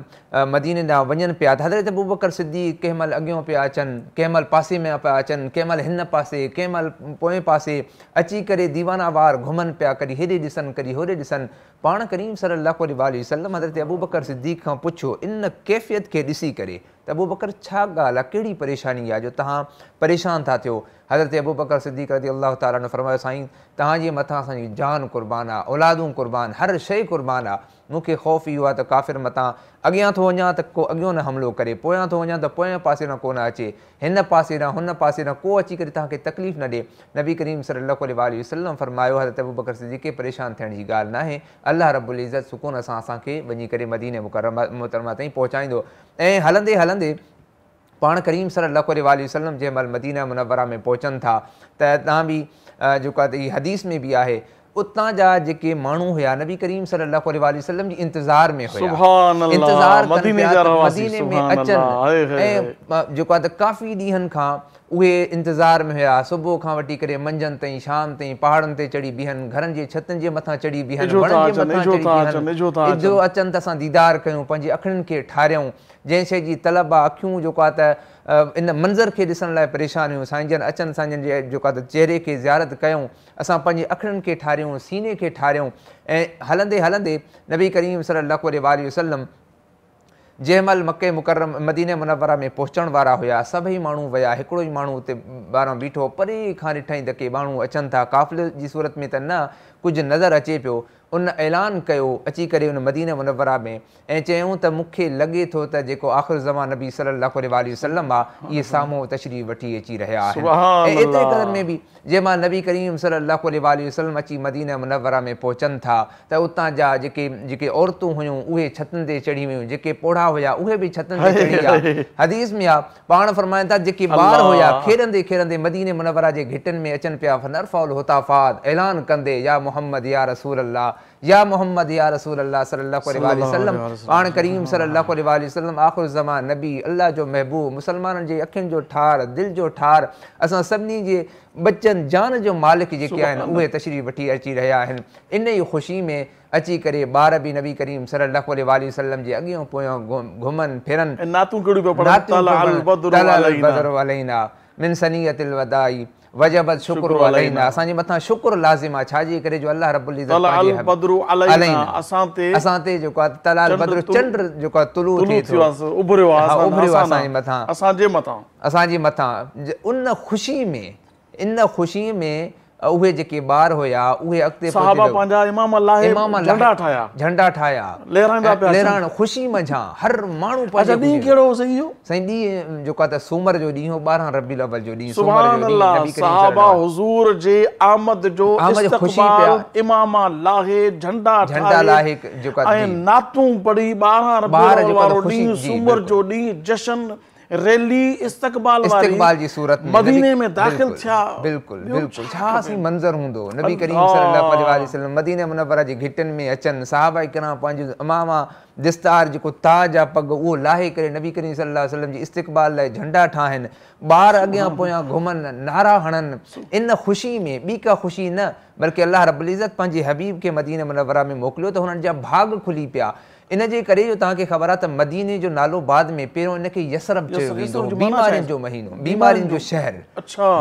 مديني ڏانهن وڃن پيا ته حضرت ابوبڪر صديق ڪنهن مهل اڳيون پيا اچن، ڪنهن مهل پاسي ۾ پيا اچن، ڪنهن مهل هن پاسي، ڪنهن مهل پوئين پاسي اچي ڪري ديوانه وار گهمن پيا، ڪڏهن هيڏي ڏسن ڪڏهن هوڏي ڏسن. پاڻ ڪريم صلي الله عليه واٰله وسلم حضرت ابوبڪر صديق کان پڇيو ان ڪيفيت کي ڏسي ڪري. ته ابوبڪر ڇا ڳالهه آ ڪهڙي پريشاني آ جو توهان پريشان ٿا ٿيو؟ حضرت ابوبڪر صديق رضي الله تعالٰي عنه فرمايو سائين توهان جي مٿان اسان جي جان قربان آ، اولادون قربان، هر شيء قربان آ، مون کي خوف اهو آ ته ڪافر متان اڳيان ٿو وڃان ته ڪو اڳيون نه حملو ڪري، پويان ٿو وڃان ته پوئين پاسي ڏانهن ڪو نه اچي، هن پاسي ڏانهن هن پاسي ڏانهن ڪو اچي ڪري توهان کي تڪليف نه ڏي. نبي ڪريم صلي الله عليه واٰله وسلم فرمايو حضرت ابوبڪر صديق کي پريشان ٿيڻ جي ڳالهه ناهي، الله رب العزت سڪون سان اسان کي وڃي ڪري مديني مڪرمه محترمه تائين پهچائيندو ۽ هلندي هلندي پاڻ ڪريم صلي الله عليه واٰله وسلم جنهن مهل مدينه منوره ۾ پهچن ٿا ته تان به جيڪو آهي ته هي حديث ۾ به آهي اتان جا جيڪي ماڻهو هيا نبي ڪريم صلي الله عليه واٰله وسلم جي انتظار ۾ هيا سبحان الله انتظار ڪن مديني پيا جا ته رهواسي مديني ۾ سبحان اچن الله هاء هاء هاء. ۽ جيڪو آهي ته ڪافي ڏينهن کان اهي انتظار ۾ هيا صبح کان وٺي ڪري منجهند تائين شام تائين پهاڙن تي چڙهي بيهن گهرن جي ڇتن جي مٿان چڙهي بيهن اجهو وڻن ٿا جي اچن مٿان اجهو چڙهي ٿا بيهن اچن اجهو ٿا اجهو اچن. اچن ته اسان ديدار ڪيون پنهنجي اکڙين کي ٺاريون جنهن شيء جي طلب آ اکيون جيڪو آ ته ان منظر کي ڏسڻ لاء پريشان هيون سائين جن اچن سائين جن جي جيڪو آ ته چهري کي زيارت ڪيون اسان پنهنجي اکڙين کي ٺاريون سيني کي ٺاريون ۽ هلندي هلندي نبي ڪريم صلي الله عليه واٰله وسلم جنهن مهل مڪه مڪرم مدينه منوره ۾ پهچڻ وارا هيا سڀئي ماڻهو ويا هڪڙو ئي ماڻهو اتي ٻاهران بيٺو پري کان ڏٺائين ته ڪي ماڻهو اچن ٿا قافلي جي صورت ۾ ته نه ڪجهه نظر اچي پيو ان اعلان ڪيو اچي ڪري ان مدينه منوره ۾ ۽ چيائون ته مون کي لڳي ٿو ته جيڪو آخر الزمان نبي صلي الله عليه واٰله وسلم آ اهي سامهون تشريف وٺي اچي رهيا آهن سبحان ۽ ايتري قدر الله. ۾ به جنهن مهل نبي ڪريم صلي الله عليه واٰله وسلم اچي مدينه منوره ۾ پهچن ٿا ته اتان جا جيڪي جيڪي عورتون هيون اهي ڇتن تي چڙهي ويون جيڪي پوڙها هيا اهي به ڇتن تي چڙهي ويا حديث ۾ آ پاڻ فرمائن ٿا جيڪي ٻار هيا کيڏندي کيڏندي مديني منوره جي گهٽين ۾ اچن پيا فنرفع الهتافات اعلان ڪندي يا محمد يا رسول الله يا محمد يا رسول الله صلي الله عليه واٰله وسلم پاڻ ڪريم صلي الله عليه واٰله وسلم آخر الزمان نبي الله جو محبوب مسلمانن جي اکين جو ٺار دل جو ٺار اسان سڀني جي ٻچن جان جو مالڪ جيڪي آهن اهي تشريف وٺي اچي رهيا آهن انهي خوشي ۾ اچي ڪري ٻار به نبي ڪريم صلي الله عليه واٰله وسلم جي اڳيون پويان گهمن ڦرن. ۽ نعتون ڪهڙيون پيا پڙهن نعتون طلع پيا پڙهن البدر طلع علينا. البدر علينا من ثنية الوداع وجب الشڪر شڪر علينا علينا. اسان جي مٿان شڪر لازم آهي ڇا جي ڪري جو الله رب العزت طلع پنهنجي حبيب البدر علينا علينا اسان تي اسان تي جيڪو آهي طلع چنڊ البدر چنڊ جيڪو آهي طلوع طلوع ٿئي ٿيو ٿو آهي اڀريو آهي ها اسان اڀريو آهي اسان اسان جي مٿان اسان جي مٿان اسان جي مٿان ان خوشي ۾ ان خوشي ۾ اهي جيڪي ٻار هيا اهي اڳتي پوئتي صحابه پنهنجا امام لاهي امام جهنڊا ٺاهيا جهنڊا ٺاهيا لهرائيندا پيا اچن. لهرائڻ خوشي منجهان هر ماڻهو اڇا پنهنجي ڏينهن خوشي ڪهڙو هو سائين اهو؟ سائين ڏينهن جيڪو آهي ته سومر جو ڏينهن هو 12 ربيع الاول جو ڏينهن سومر سبحان جو ڏينهن الله نبي ڪريم صلي صحابه الله حضور جي آمد جو آمد جو خوشي استقبال پيا امام لاهي جهنڊا جهنڊا ٺاهي لاهي جيڪو آهي ۽ جي نعتون پڙهي 12 ربيع ٻار الاول جيڪو آهي وارو ته خوشي ڏينهن جي سومر بلڪل جو ڏينهن جشن ريلي استقبال واري استقبال جي صورت ۾ مديني ۾ داخل بلڪل ٿيا بلڪل ٻيو بلڪل ڇا ڇا کپي سائين منظر هوندو نبي ڪريم صلي الله عليه الله واٰله وسلم مدينه منوره جي گهٽين ۾ اچن صحابه ڪرام پنهنجو عمامه دستار جيڪو تاج آ پڳ اهو لاهي ڪري نبي ڪريم صلي الله عليه وسلم جي استقبال لاء جهنڊا ٺاهن ٻار اڳيان پويان گهمن نعرا هڻن ان خوشي ۾ ٻي ڪا خوشي نه بلڪه الله رب العزت پنهنجي حبيب کي مدينه منوره ۾ موڪليو ته هنن جا ڀاڳ کلي پيا ان جي ڪري جو توهان کي خبر آهي ته مديني جو نالو بعد ۾ پهريون ان کي يثرب چيو ويندو هو بيمارين جو مهينو بيمارين جو شهر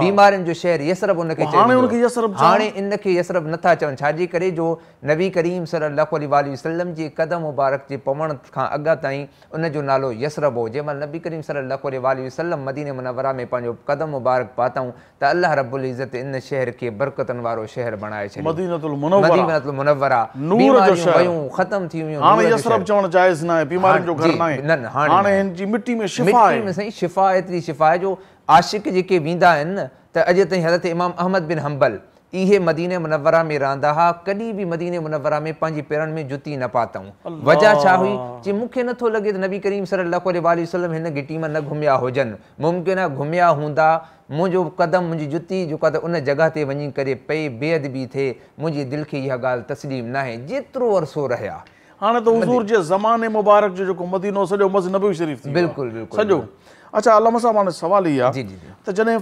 بيمارين جو شهر يثرب ان کي چيو ويندو هو هاڻي ان کي يثرب نٿا چون ڇا جي ڪري جو نبي ڪريم صلي الله عليه واٰله وسلم جي قدم مبارڪ جي پوڻ کان اڳ تائين ان جو نالو يثرب هو جنهن مهل نبي ڪريم صلي الله عليه واٰله وسلم مديني منوره ۾ پنهنجو قدم مبارڪ پاتائون ته الله رب العزت ان شهر کي برڪتن وارو شهر بڻائي ڇڏيو. مدينة المنوره مدينة المنوره نور جو بيماريون شهر. ويون ختم ٿي ويون هاڻي نور جو يثرب شهر. چوڻ جائز ناهي بيمارين جو گهر جي ناهي نه نه هاڻي هاڻي ناهي. هن جي مٽي ۾ شفا مٽي آهي. ۾ سائين شفا ايتري شفا آهي جو عاشق جيڪي ويندا آهن نه ته اڄ تائين حضرت امام احمد بن حنبل اهي مدينه منوره ۾ رهندا ها ڪڏهن به مدينه منوره ۾ پنهنجي پيرن ۾ جتي نه پاتائون وجه ڇا هئي چي مون کي نٿو لڳي ته نبي ڪريم صلي الله عليه واٰله وسلم هن گهٽي مان نه گهميا هجن ممڪن آهي گهميا هوندا منهنجو قدم منهنجي جتي جيڪا ته ان جڳهه تي وڃي ڪري پئي بي ادبي ٿئي منهنجي دل کي اها ڳالهه تسليم ناهي جيترو عرصو رهيا. هاڻي ته حضور جي زماني مبارڪ جو جيڪو مدينو سڄو مسجد نبوي شريف ٿي ويو بلڪل آهي بلڪل سڄو. اڇا علامه صاحب هاڻي سوال هي آهي جي جي جي. ته جڏهن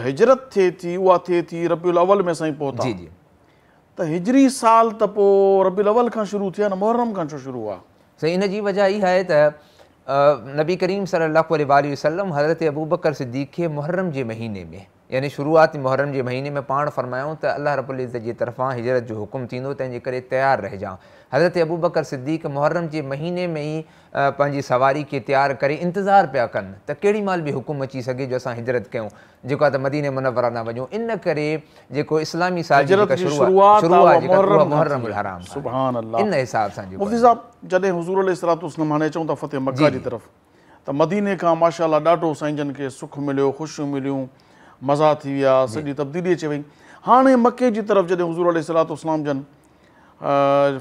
هجرت ٿئي ٿي اها ٿئي ٿي ربيع الاول ۾ سائين پهتا جي جي. ته هجري سال ته پوء ربيع الاول کان شروع ٿيا نه محرم کان ڇو شروع هئا؟ سائين ان جي وجه اها آهي ته نبي ڪريم صلي الله عليه واٰله وسلم حضرت ابوبڪر صديق کي محرم جي مهيني ۾ يعني شروعاتي محرم جي مهيني ۾ پاڻ فرمايائون ته الله رب العزت جي طرفان هجرت جو حڪم ٿيندو تنهن جي ڪري تيار رهجان. حضرت ابوبڪر صديق محرم جي مهيني ۾ ئي پنهنجي سواري کي تيار ڪري انتظار پيا ڪن ته ڪهڙي مهل به حڪم اچي سگهي جو اسان هجرت ڪيون جيڪو آهي ته مديني منوره ڏانهن وڃون ان ڪري جيڪو اسلامي سال جي هجرت جيڪا جي شروعات شروعات آهي جيڪا اها اها محرم کان محرم ٿي آهي. الحرام کان سبحان الله. ان حساب سان جيڪو مفتي آهي. صاحب جڏهن حضور عليه الصلوة والسلام هاڻي اچون ٿا فتح جي مڪه جي جي. طرف ته مديني کان ماشاء الله ڏاڍو سائين جن کي سک مليو خوشيون مليون مزا ٿي ويا سڄي تبديلي اچي وئي هاڻي مڪي جي طرف جڏهن حضور عليه الصلوة والسلام جن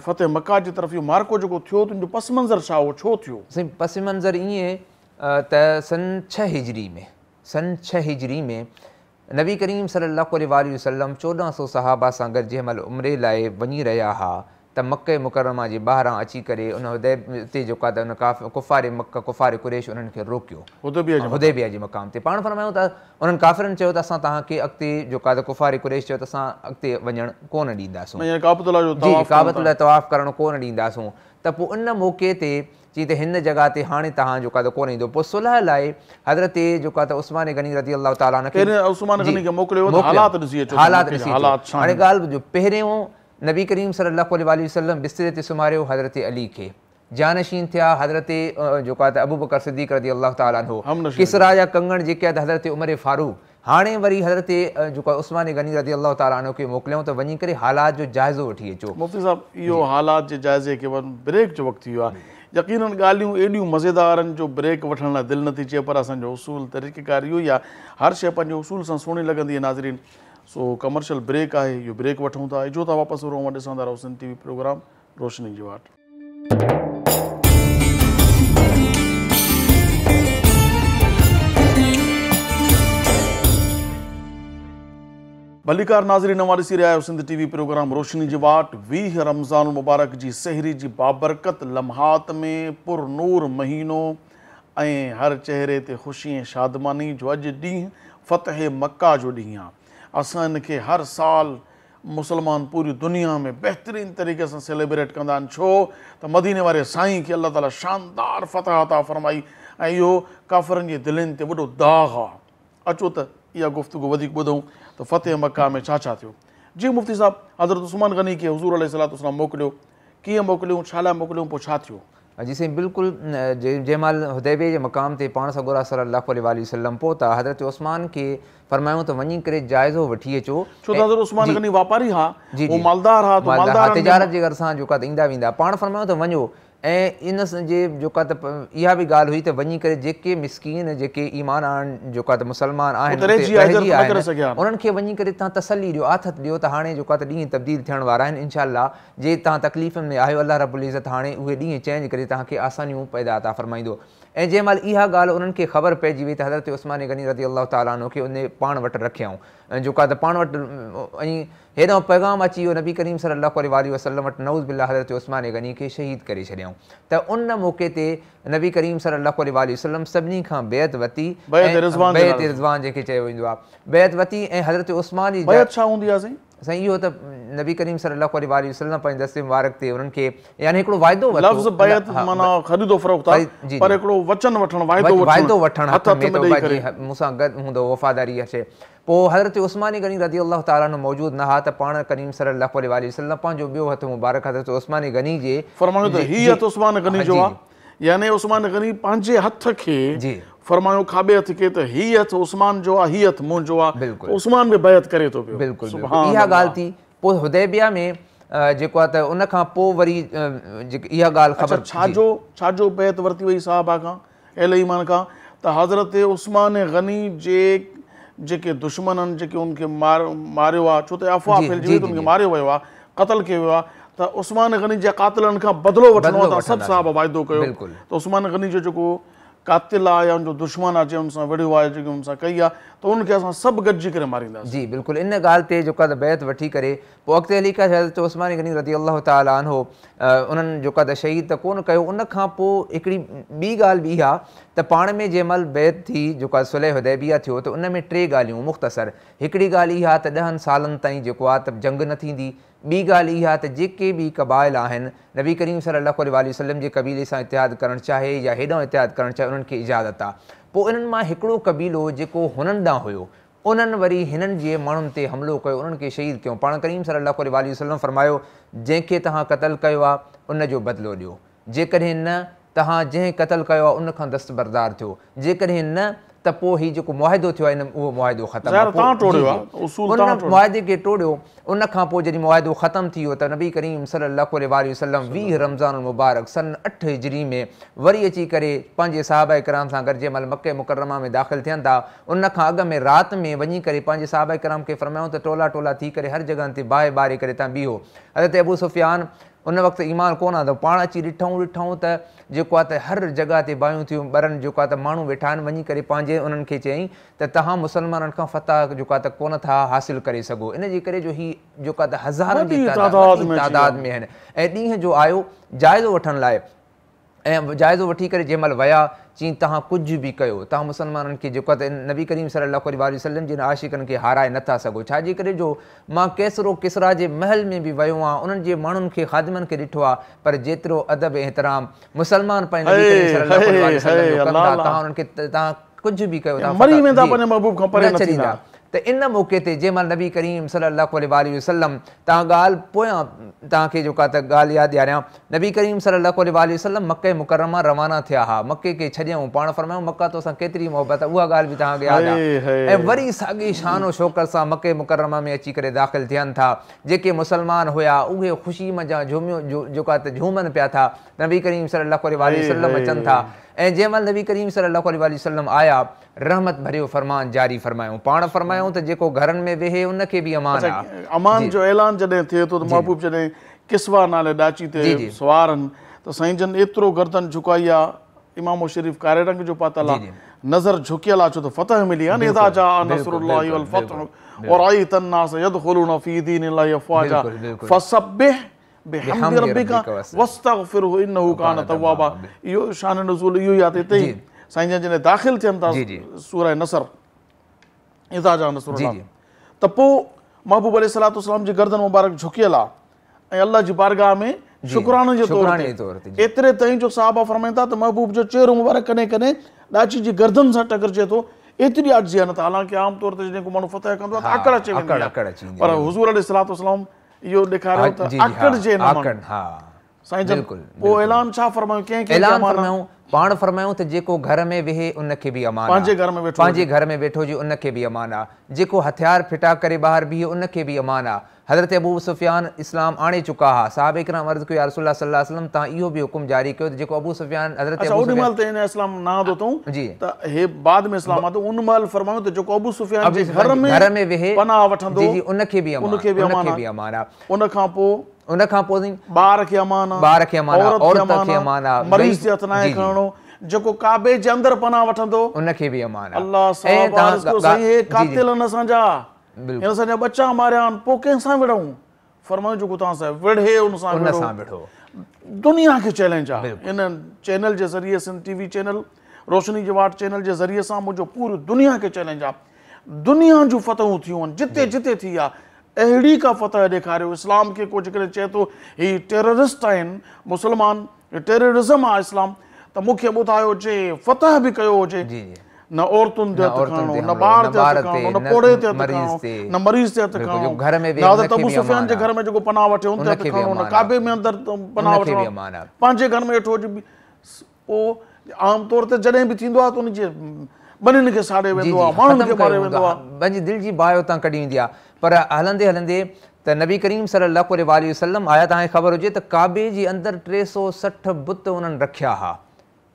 فتح مڪه جي طرف اهو معرڪو جيڪو ٿيو تنهن جو پس منظر ڇا هو ڇو ٿيو؟ سائين پس منظر ائين ته سن 6 هجري ۾ سن 6 هجري ۾ نبي ڪريم صلي الله عليه واٰله وسلم 1400 صحابه سان گڏ جنهن مهل عمري لاء وڃي رهيا ها ته مڪه مڪرمه جي ٻاهران اچي ڪري ان اتي جيڪو آهي ته ان ڪفار مڪه ڪفار قريش انهن کي روڪيو حديبيه جي مقام تي پاڻ فرمايو ته انهن ڪافرن چيو ته اسان توهان کي اڳتي جيڪو آهي ته ڪفار قريش چيو ته اسان اڳتي وڃڻ ڪونه ڏينداسون يعني ڪعبة الله جو جي طواف ڪعبة الله طواف ڪرڻ ڪونه ڏينداسون ته پوء ان موقعي تي چي ته هن جڳهه تي هاڻي توهان جيڪو آهي ته ڪونه ايندو پوء صلح لاء حضرت جيڪو آهي ته عثمان غني رضي الله تعالٰي عنه کي پهرين عثمان جي غني کي موڪليو ويو ته موڪليو حالات ڏسي اچو ته حالات مڪي جا ڏسي اچو حالات ڇا هاڻي آهن. ڳالهه ٻڌو پهريون نبي ڪريم صلي الله عليه واٰله وسلم بستري تي سمهاريو حضرت علي کي جانشين ٿيا حضرت جيڪو آهي ته ابوبڪر صديق رضي الله تعالٰي عنه همنشين ڪسريٰ جا ڪنگڻ جيڪي آهي ته حضرت عمر فاروق هاڻي وري حضرت جيڪو آهي عثمان غني رضي الله تعالٰي عنه کي موڪليائون ته وڃي ڪري حالات جو جائزو وٺي اچو. مفتي صاحب اهو حالات جي جائزي کي بريڪ جو وقت ٿي ويو آهي يقينن ڳالهيون ايڏيون مزيدار آهن جو بريڪ وٺڻ لاء دل نٿي چئي پر اسان جو اصول طريقيڪار اهو ئي آهي هر شيء پنهنجي اصول سان سهڻي لڳندي آهي ناظرين سو ڪمرشل بريڪ آهي اهو بريڪ وٺون ٿا اجهو ٿا واپس ورون اوهان ڏسندا رهو سنڌ ٽي وي پروگرام روشني جي واٽ. ڀليڪار ناظرين اوهان ڏسي رهيا آهيو سنڌ ٽي وي پروگرام روشني جي واٽ 20 رمضان المبارڪ جي سحري جي بابرڪت لمحات ۾ پر نور مهينو ۽ هر چهري تي خوشي ۽ شادماني جو اڄ ڏينهن فتح مڪه جو ڏينهن آهي اسان ان کي هر سال مسلمان پوري دنيا ۾ بهترين طريقي سان سيليبريٽ ڪندا آهن ڇو ته مديني واري سائين کي الله تعالي شاندار فتح عطا فرمائي ۽ اهو ڪافرن جي دلين تي وڏو داغ آهي اچو ته اها گفتگو وڌيڪ ٻڌون ته فتح مڪه ۾ ڇا ڇا ٿيو جي مفتي صاحب حضرت عثمان غني کي حضور عليه الصلوة والسلام موڪليو ڪيئن موڪليون ڇا لاء موڪليون پوء ڇا ٿيو؟ جي سائين بلڪل جنهن مهل حديبيه جي مقام تي پاڻ سڳورا صلي الله عليه واٰله وسلم پهتا حضرت عثمان کي فرمايائون ته وڃي ڪري جائزو وٺي اچو ڇو ته حضرت عثمان جي غني واپاري ها جي هو جي مالدار ها ته مالدار ها مالدارن ۾ تجارت جي غرض سان جيڪو آهي ته ايندا ويندا پاڻ فرمايائون ته وڃو ۽ ان جي جيڪو آهي ته اها به ڳالهه هئي ته وڃي ڪري جيڪي مسڪين جيڪي ايمان آڻ جيڪو آهي ته مسلمان آهن اتي اتي رهجي ويا رهجي هجرت ويا نه ڪري آهن سگهيا آهن. انهن کي وڃي ڪري توهان تسلي ڏيو آٿت ڏيو ته هاڻي جيڪو آهي ته ڏينهن تبديل ٿيڻ وارا آهن انشاء الله جي توهان تڪليفن ۾ آهيو الله رب العزت هاڻي اهي ڏينهن چينج ڪري توهان کي آسانيون پيدا عطا فرمائيندو ۽ جنهن مهل اها ڳالهه انهن کي خبر پئجي وئي ته حضرت عثمان غني رضي الله تعالٰي عنه کي انهي پاڻ وٽ رکيائون جيڪو آهي ته پاڻ وٽ ۽ هيڏانهن پيغام اچي ويو نبي ڪريم صلي الله عليه واٰله وسلم وٽ نعوذ بالله حضرت عثمان غني کي شهيد ڪري ڇڏيائون ته ان موقعي تي نبي ڪريم صلي الله عليه واٰله وسلم سڀني کان بيعت ورتي بيعت ۽ رضوان جي بيعت نالي سان. رضوان جنهن کي چيو ويندو آهي بيعت ورتي ۽ حضرت عثمان جي بيعت ڇا هوندي آهي سائين؟ سائين اهو ته نبي ڪريم صلي الله عليه واٰله وسلم پنهنجي دست مبارڪ تي انهن کي يعني هڪڙو واعدو ورتو لفظ بيعت معنيٰ خريد و فروخت آهي پر هڪڙو وچن وٺڻ واعدو وٺڻ واعدو وٺڻ هٿ هٿ هٿ ۾ ۾ ته ڏئي ڀائي ڪري. جي مون سان گڏ هوندو وفاداري اها شيء پوء حضرت عثمان غني رضي الله تعالٰي عنه موجود نه ها ته پاڻ ڪريم صلي الله عليه واٰله وسلم پنهنجو ٻيو هٿ مبارڪ حضرت عثمان غني جي فرمايو ته هي هٿ عثمان غني جو آهي يعني عثمان غني پنهنجي هٿ کي فرمايو کاٻي هٿ کي ته هي هٿ عثمان جو آهي هي هٿ منهنجو آهي بلڪل عثمان به بيعت ڪري ٿو پيو بلڪل بلڪل اها ڳالهه ٿي پوء حديبيه ۾ جيڪو آهي ته ان کان پوء وري اها ڳالهه خبر اڇا ڇا جو ڇا جو بيعت ورتي وئي صحابه کان اهل ايمان کان ته حضرت عثمان غني جي جيڪي دشمنن جيڪي ان کي ماريو آهي ڇو ته افواهه ڦهلجي وئي ته ان کي ماريو ويو آهي قتل ڪيو ويو آهي ته عثمان غني جي قاتلن کان بدلو وٺڻو آهي ته سڀ صحابه واعدو ڪيو ته عثمان غني جو جيڪو قاتل آهي يا ان جو دشمن آهي جنهن ان سان وڙهيو آهي جيڪي ان سان ڪئي آهي ته ان کي اسان سڀ گڏجي ڪري مارينداسين. جي بلڪل ان ڳالهه تي جيڪو آهي ته بيعت وٺي ڪري پوء اڳتي هلي ڪري حضرت عثمان غني رضي الله تعالٰي عنه انهن جيڪو آهي ته شهيد ته ڪونه ڪيو ان کان پوء هڪڙي ٻي ڳالهه به اها ته پاڻ ۾ جنهن مهل بيعت ٿي جيڪو آهي صلح حديبيه ٿيو ته ان ۾ ٽي ڳالهيون مختصر هڪڙي ڳالهه اها ته ڏهن سالن تائين جيڪو آهي ته جنگ نه ٿيندي ٻي ڳالهه اها ته جيڪي به قبائل آهن نبي ڪريم صلي الله عليه واٰله وسلم جي قبيلي سان اتحاد ڪرڻ چاهي يا هيڏانهن اتحاد ڪرڻ چاهي انهن کي اجازت آهي پوء انهن مان هڪڙو قبيلو جيڪو هنن ڏانهن هيو انهن وري هنن جي ماڻهن تي حملو ڪيو انهن کي شهيد ڪيو. پاڻ ڪريم صلي الله عليه واٰله وسلم فرمايو جنهن کي توهان قتل ڪيو آهي ان جو بدلو ڏيو، جيڪڏهن نه توهان جنهن قتل ڪيو آهي ان کان دستبردار ٿيو، جيڪڏهن نه ته پوء هي جيڪو معاهدو ٿيو آهي ان اهو معاهدو ختم آهي. پوء ان معاهدي کي ٽوڙيو. ان کان پوء جڏهن معاهدو ختم ٿي ويو ته نبي ڪريم صلي الله عليه واٰله وسلم 20 رمضان المبارڪ سن 8 هجري ۾ وري اچي ڪري پنهنجي صحابه ڪرام سان گڏ جنهن مهل مڪه مڪرمه ۾ داخل ٿين ٿا ان کان اڳ ۾ رات ۾ وڃي ڪري پنهنجي صحابه ڪرام کي فرمايائون ته ٽولا ٽولا ٿي ڪري هر جڳهن تي باهه ٻاري ڪري تان بيهو. حضرت ابو سفيان ان وقت ايمان ڪونه آندو، پاڻ اچي ڏٺائون ته جيڪو آهي ته هر جڳهه تي باهيون ٿيون ٻرن، جيڪو آهي ته ماڻهو ويٺا آهن. وڃي ڪري پنهنجي انهن کي چيائين ته توهان مسلمانن کان فتح جيڪو آهي ته ڪونه ٿا حاصل ڪري سگهو، ان جي ڪري جو هي جيڪو آهي ته هزارن جي تعداد ۾ آهن. ۽ ڏينهن جو آيو جائزو وٺڻ لاء ۽ جائزو وٺي ڪري جنهن مهل ويا چين توهان ڪجهه به ڪيو توهان مسلمانن کي جيڪو آهي ته نبي ڪريم صلي الله عليه واٰله وسلم جي عاشقن کي هارائي نٿا سگهو، ڇا جي ڪري جو مان قيصر و ڪسريٰ جي محل ۾ به ويو آهيان، انهن جي ماڻهن کي خادمن کي ڏٺو آهي، پر جيترو ادب ۽ احترام مسلمان پنهنجي نبي ڪريم صلي الله عليه واٰله وسلم جو ڪن ٿا توهان انهن کي توهان ڪجهه به ڪيو توهان مري ويندا پنهنجي محبوب کان پري نه ڇڏيندا. ته ان موقعي تي جنهن مهل نبي ڪريم صلي الله عليه واٰله وسلم توهان ڳالهه پويان توهان کي جيڪا ته ڳالهه ياد ڏياريان، نبي ڪريم صلي الله عليه واٰله وسلم مڪه مڪرمه روانا ٿيا ها، مڪي کي ڇڏيائون، پاڻ فرمايائون مڪه تو سان ڪيتري محبت آهي، اها ڳالهه به توهان کي ياد آهي. ۽ وري ساڳي شان و شوڪت سان مڪه مڪرمه ۾ اچي ڪري داخل ٿين ٿا. جيڪي مسلمان هيا اهي خوشي منجهان جهوميو جيڪو ته جهومن پيا ٿا، نبي ڪريم صلي الله عليه واٰله وسلم اچن ٿا ۽ جنهن مهل نبي ڪريم صلي الله عليه واٰله وسلم آيا رحمت ڀريو فرمان جاري فرمايائون. پاڻ فرمايائون ته جيڪو گهرن ۾ ويهي ان کي به امان آ. امان جو اعلان جڏهن ٿئي ٿو ته محبوب جڏهن قصويٰ نالي ڏاچي تي سوار آهن ته سائين جن ايترو گردن جهڪائي آ، امامو شريف ڪاري رنگ جو پاتل آ، نظر جهڪيل آ ڇو ته فتح ملي آ نه، اذا جاء نصر الله والفتح ورأيت الناس يدخلون في دين الله افواجا فسبح بحمد ربک واستغفره انه ڪان توابا. اهو شان نزول اهو ئي آ ته اتي ئي سائين جن جڏهن داخل ٿين ٿا سوره نصر اذا جاء نصر الله ته پوء محبوب عليه الصلوة والسلام جي گردن مبارڪ جهڪيل آ ۽ الله جي بارگاهه ۾ شڪراني جي طور تي، ايتري تائين جو صحابه فرمائن ٿا ته محبوب جو چهرو مبارڪ ڪڏهن ڪڏهن ڏاچي جي گردن سان ٽڪرجي ٿو، ايتري عاجزي آ نه ته حالانڪه عام طور تي جڏهن ڪو ماڻهو فتح ڪندو آ ته آڪڙ اچي ويندي آ، پر حضور عليه الصلوة والسلام اهو ڏيکاريو ته آڪڙجي نه ماڻهو. سائين جن پوء اعلان ڇا فرمايو ڪنهن ڪنهن کي اعلان فرمايو پاڻ فرمايو ته جيڪو گهر ۾ ويهي ان کي به امان آ، پنهنجي گهر ۾ ويٺو پنهنجي گهر ۾ ويٺو هجي ان کي به امان آ، جيڪو هٿيار ڦٽا ڪري ٻاهر بيهي ان کي به امان آ. حضرت ابو سفيان اسلام آڻي چڪا ها، صحابه ڪرام عرض ڪيو يا رسول الله صلي الله عليه وسلم توهان اهو به حڪم جاري ڪيو ته جيڪو ابو سفيان حضرت اڇا ابو اوڏي سفيان مهل ته هن اسلام نه آندو اٿئون جي ته هي بعد ۾ اسلام آندو ان مهل فرمايو ته جيڪو ابو سفيان ابو جي سفيان گهر جي ۾ گهر ۾ ويهي پناهه وٺندو جي جي ان کي به امان ان کي به ان امان کي آ. به امان آ. ان کان پوء ان کان پوء سائين ٻار کي امان آ، ٻار کي امان آ، عورت عورت کي امان آ، مريض تي هٿ ناهي کڻڻو، جيڪو ڪعبي جي اندر پناهه وٺندو ان کي به امان آ. الله صاحب عرض ڪيو سائين هي قاتل آهن اسان جا، هن اسان جا ٻچا ماريا آهن، پوء ڪنهن سان وڙهون؟ فرمايو جيڪو توهان سان وڙهي ان سان وڙهو. دنيا کي چئلينج آ ان چينل جي ذريعي سنڌ ٽي وي چينل روشني جي واٽ چينل جي ذريعي سان منهنجو پوري دنيا کي چئلينج آ. دنيا جون فتحون ٿيون آهن جتي جتي ٿي آ اهڙي ڪا فتح ڏيکاريو اسلام کي ڪو جيڪڏهن چئي ٿو هي ٽيررسٽ آهن مسلمان ٽيررزم آ اسلام ته مون کي ٻڌايو جي فتح به ڪيو هجي نه عورتن تي هٿ کڻڻو نه ٻار تي هٿ کڻڻو نه پوڙهي تي هٿ کڻڻو نه مريض تي هٿ کڻڻو نه حضرت ابو سفيان جي گهر ۾ جيڪو پناهه وٺي ان تي هٿ کڻڻو نه ڪعبي ۾ اندر پناهه وٺڻو پنهنجي گهر ۾ ويٺو هجي پوء عام طور تي جڏهن به ٿيندو آهي ته ان جي ٻنين کي ساڙي ويندو آهي، ماڻهن کي ماري ويندو آهي. پنهنجي دل جي باهه اتان ڪڍي ويندي آهي. پر هلندي هلندي ته نبي ڪريم صلي الله عليه واٰله وسلم آيا توهان کي خبر هجي ته ڪعبي جي اندر 360 بت انهن رکيا ها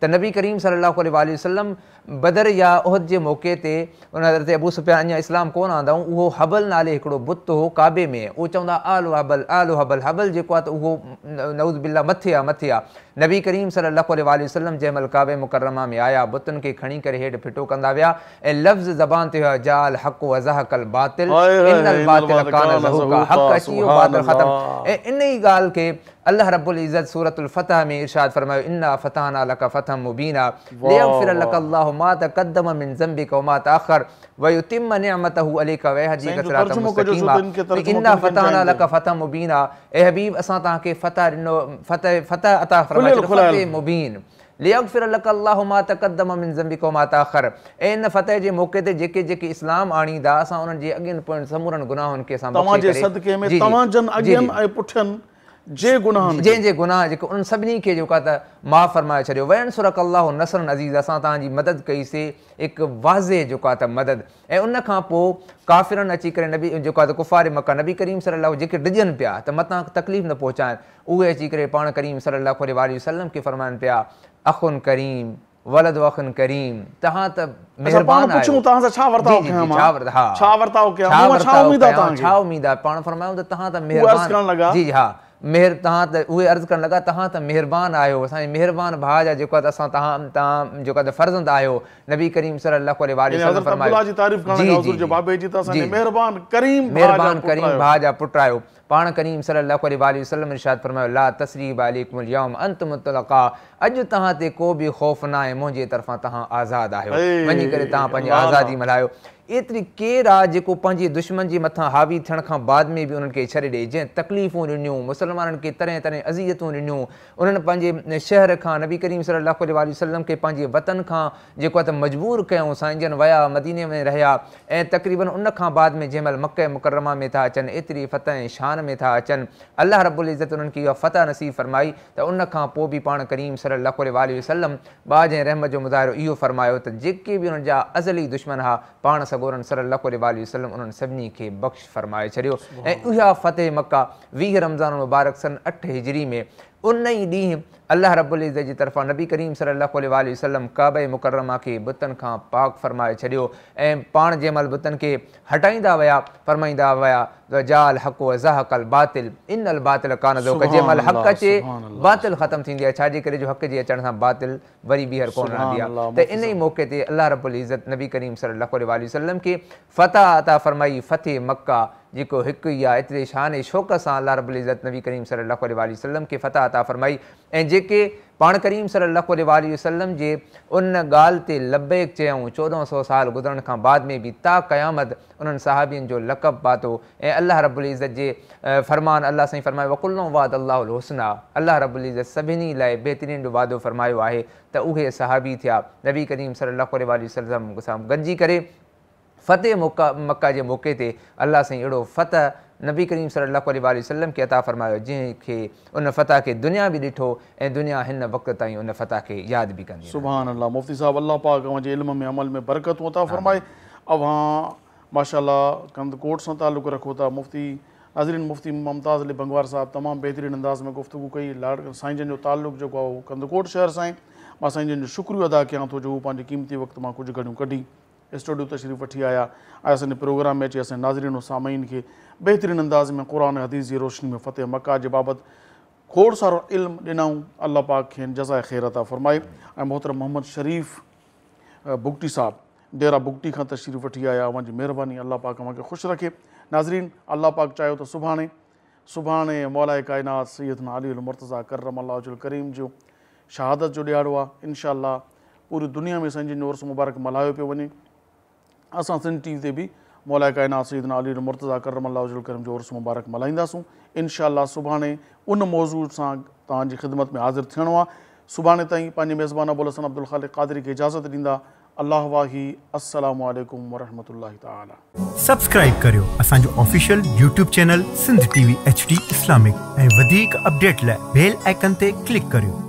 ته نبي ڪريم صلي الله عليه واٰله وسلم بدر يا احد جي موقعي تي ان حضرت ابو سفيان اڃا اسلام ڪونه آندائون اهو هبل نالي هڪڙو بت هو ڪعبي ۾ اهو چوندا اعلي هبل اعلي هبل هبل جيڪو آهي ته اهو نعوذ بالله مٿي آهي مٿي آهي نبي ڪريم صلي الله عليه واٰله وسلم جنهن مهل ڪعبه مڪرمه ۾ آيا بتن کي کڻي ڪري هيٺ ڦٽو ڪندا ويا ۽ لفظ زبان تي هيا جاء الحق وزهق الباطل ان الباطل ڪان زهوقا حق اچي ويو باطل ختم ۽ ان ئي ڳالهه کي الله رب العزت سورة الفتح ۾ ارشاد فرمايو انا فتحنا لک فتحا مبينا ليغفر لک الله ما تقدم من ذنبک وما تاخر ويتم نعمته عليک ويهديک صراطا مستقيما انا فتحنا لک فتحا مبينا اي حبيب اسان توهان کي فتح ڏنو فتح فتح عطا فرمائي ڇڏيو فتح مبين ليغفر لک الله ما تقدم من ذنبک وما تاخر ۽ ان فتح جي موقعي تي جيڪي جيڪي اسلام آڻيندا اسان انهن جي اڳين پوين سمورن گناهن کي اسان توهان بخشي جي ڪري صدقي ۾ جي جي توهان جن جي اڳين جي ۽ پٺين جي گناهن کي. جنهن جي گناهه جيڪي انهن سڀني کي جيڪو آهي ته معاف فرمائي ڇڏيو وينصرک الله نصرا عزيزا اسان توهان جي مدد ڪئي سي هڪ واضح جيڪو آهي ته مدد ۽ ان کان پوء ڪافرن اچي ڪري نبي جيڪو آهي ته ڪفار مڪه نبي ڪريم صلي الله جيڪي ڊڄن پيا ته متان تڪليف نه پهچائن اهي اچي ڪري پاڻ ڪريم صلي الله عليه واٰله وسلم کي فرمائن پيا اخ ڪريم ولد اخ ڪريم توهان ته اڇا پاڻ مهربان آهيو پڇون توهان سان ڇا جي ورتاء جي ڪيان جي مان ڇا ورت ها ڇا ورتاء ڪيان ڇا مون مان ڇا ورتاء اميد آ ڪيان توهان کي ڇا اميد آ پاڻ فرمايائون ته توهان ته هو عرض مهربان ڪرڻ لڳا جي جي ها مهر توهان ته اهي عرض ڪرڻ لڳا توهان ته مهربان آهيو اسان جي مهربان ڀاء جا جيڪو آهي ته اسان توهان توهان جيڪو آهي ته فرزند آهيو نبي ڪريم صلي الله عليه واٰله يعني وسلم حضرت فرمايو عبدالله جي تعريف ڪرڻ جي لڳا جي حضور جي جي بابي جي ته اسان جي جي مهربان ڪريم ڀاء جا مهربان پٽ ڪريم آهيو. ڀاء جا پٽ آهيو پاڻ ڪريم صلي الله عليه واٰله وسلم ارشاد فرمايو لا تثريب عليڪم اليوم انتم الطلقاء اڄ توهان تي ڪو به خوف ناهي منهنجي طرفان توهان آزاد آهيو وڃي ڪري اي توهان پنهنجي الله آزادي الله. ملهايو ايتري ڪير آ جيڪو پنهنجي دشمن جي مٿان حاوي ٿيڻ کان بعد ۾ به انهن کي ڇڏي ڏئي جنهن تڪليفون ڏنيون مسلمانن کي طرح طرح اذيتون ڏنيون انهن پنهنجي شهر کان نبي ڪريم صلي الله عليه واٰله وسلم کي پنهنجي وطن کان جيڪو آهي ته مجبور ڪيائون سائين جن ويا مديني ۾ رهيا ۽ تقريبن ان کان بعد ۾ جنهن مهل مڪه مڪرمه ۾ ٿا اچن ايتري فتح ۽ شان ۾ ٿا اچن الله رب العزت انهن کي اها فتح نصيب فرمائي ته ان کان پوء به پاڻ ڪريم صلي الله عليه واٰله وسلم ٻاجهه ۽ رحمت جو مظاهرو اهو فرمايو ته جيڪي به انهن جا ازلي دشمن ها پاڻ سڳورن صلي الله عليه واٰله وسلم انهن سڀني کي بخش فرمائي ڇڏيو ۽ اها فتح مڪه 20 رمضان المبارڪ سن 8 هجري ۾ ان ئي ڏينهن الله رب العزت جي طرفان نبي ڪريم صلي الله عليه واٰله وسلم ڪعبه مڪرمه کي بتن کان پاڪ فرمائي ڇڏيو ۽ پاڻ جنهن مهل بتن کي هٽائيندا ويا فرمائيندا ويا جاء الحق وزهق الباطل ان الباطل ڪان زهوقا جنهن سبحان مهل حق الله اچي سبحان الله باطل ختم ٿيندي آهي ڇا جي ڪري جو حق جي اچڻ سان باطل وري ٻيهر ڪونه سبحان رهندي آهي الله ته مفتي ان ئي صاحب. موقعي تي الله رب العزت نبي ڪريم صلي الله عليه واٰله وسلم کي فتح عطا فرمائي فتح مڪه جيڪو هڪ ئي آهي ايتري شان ۽ شوڪت سان الله رب العزت نبي ڪريم صلي الله عليه واٰله وسلم کي فتح عطا فرمائي ۽ جيڪي پاڻ ڪريم صلي الله عليه واٰله وسلم جي ان ڳالهه تي لبيڪ چيائون 1400 سال گذرڻ کان بعد ۾ به تا قيامت انهن صحابين جو لقب پاتو ۽ الله رب العزت جي فرمان الله سائين فرمايو وڪلا وعد الله الحسنيٰ الله رب العزت سڀني لاء بهترين جو وعدو فرمايو آهي ته اهي صحابي ٿيا نبي ڪريم صلي الله عليه واٰله وسلم سان گڏجي ڪري فتح مڪه جي موقعي تي الله سائين اهڙو فتح نبي ڪريم صلي الله عليه واٰله وسلم کي عطا فرمايو جنهن کي ان فتح کي دنيا به ڏٺو ۽ دنيا هن وقت تائين ان فتح کي ياد به ڪندي رهندي. سبحان الله مفتي صاحب الله پاڪ اوهان جي علم ۾ عمل ۾ برڪتون عطا فرمائي اوهان ماشاءالله ڪنڌڪوٽ سان تعلق رکو ٿا مفتي ناظرين مفتي ممتاز علي بنگوار صاحب تمام بهترين انداز ۾ گفتگو ڪئي لاڙ سائين جن جو تعلق جيڪو آهي اهو ڪنڌڪوٽ شهر سان آهي مان سائين جن جو شڪريو ادا ڪيان ٿو جو هو پنهنجي قيمتي وقت مان ڪجهه گهڙيون ڪڍي اسٽوڊيو تشريف وٺي آيا ۽ اسان جي پروگرام ۾ اچي اسان جي ناظرين و سامعين کي بهترين انداز ۾ قرآن ۽ حديث جي روشني ۾ فتح مڪه جي بابت کوڙ سارو علم ڏنائون الله پاڪ کين جزاء خير عطا فرمائي ۽ محترم محمد شريف بگٽي صاحب ڊيرا بگٽي کان تشريف وٺي آيا اوهان جي مهرباني الله پاڪ اوهان کي خوش رکي ناظرين الله پاڪ چاهيو ته سڀاڻي سڀاڻي مولاء ڪائنات سيدنا علي المرتضيٰ ڪرم الله وجه الڪريم جو شهادت جو ڏهاڙو آهي انشاء الله پوري دنيا ۾ سائين جن جو عرس مبارڪ ملهايو پيو وڃي اسان سنڌ ٽي وي تي به مولاء ڪائنات سيدنا علي المرتضيٰ ڪرم الله وجه الڪريم جو عرس مبارڪ ملهائينداسون انشاء الله سڀاڻي ان موضوع سان توهان جي خدمت ۾ حاضر ٿيڻو آهي سڀاڻي تائين پنهنجي ميزبان ابوالحسن عبدالخالق قادري کي اجازت ڏيندا الله واهي السلام عليڪم ورحمة الله تعالي. سبسڪرائيب ڪريو اسان جو official YouTube channel Sindh T V H D Islamic ۽ وڌيڪ اپڊيٽ لاء بيل آئيڪن تي ڪلڪ ڪريو.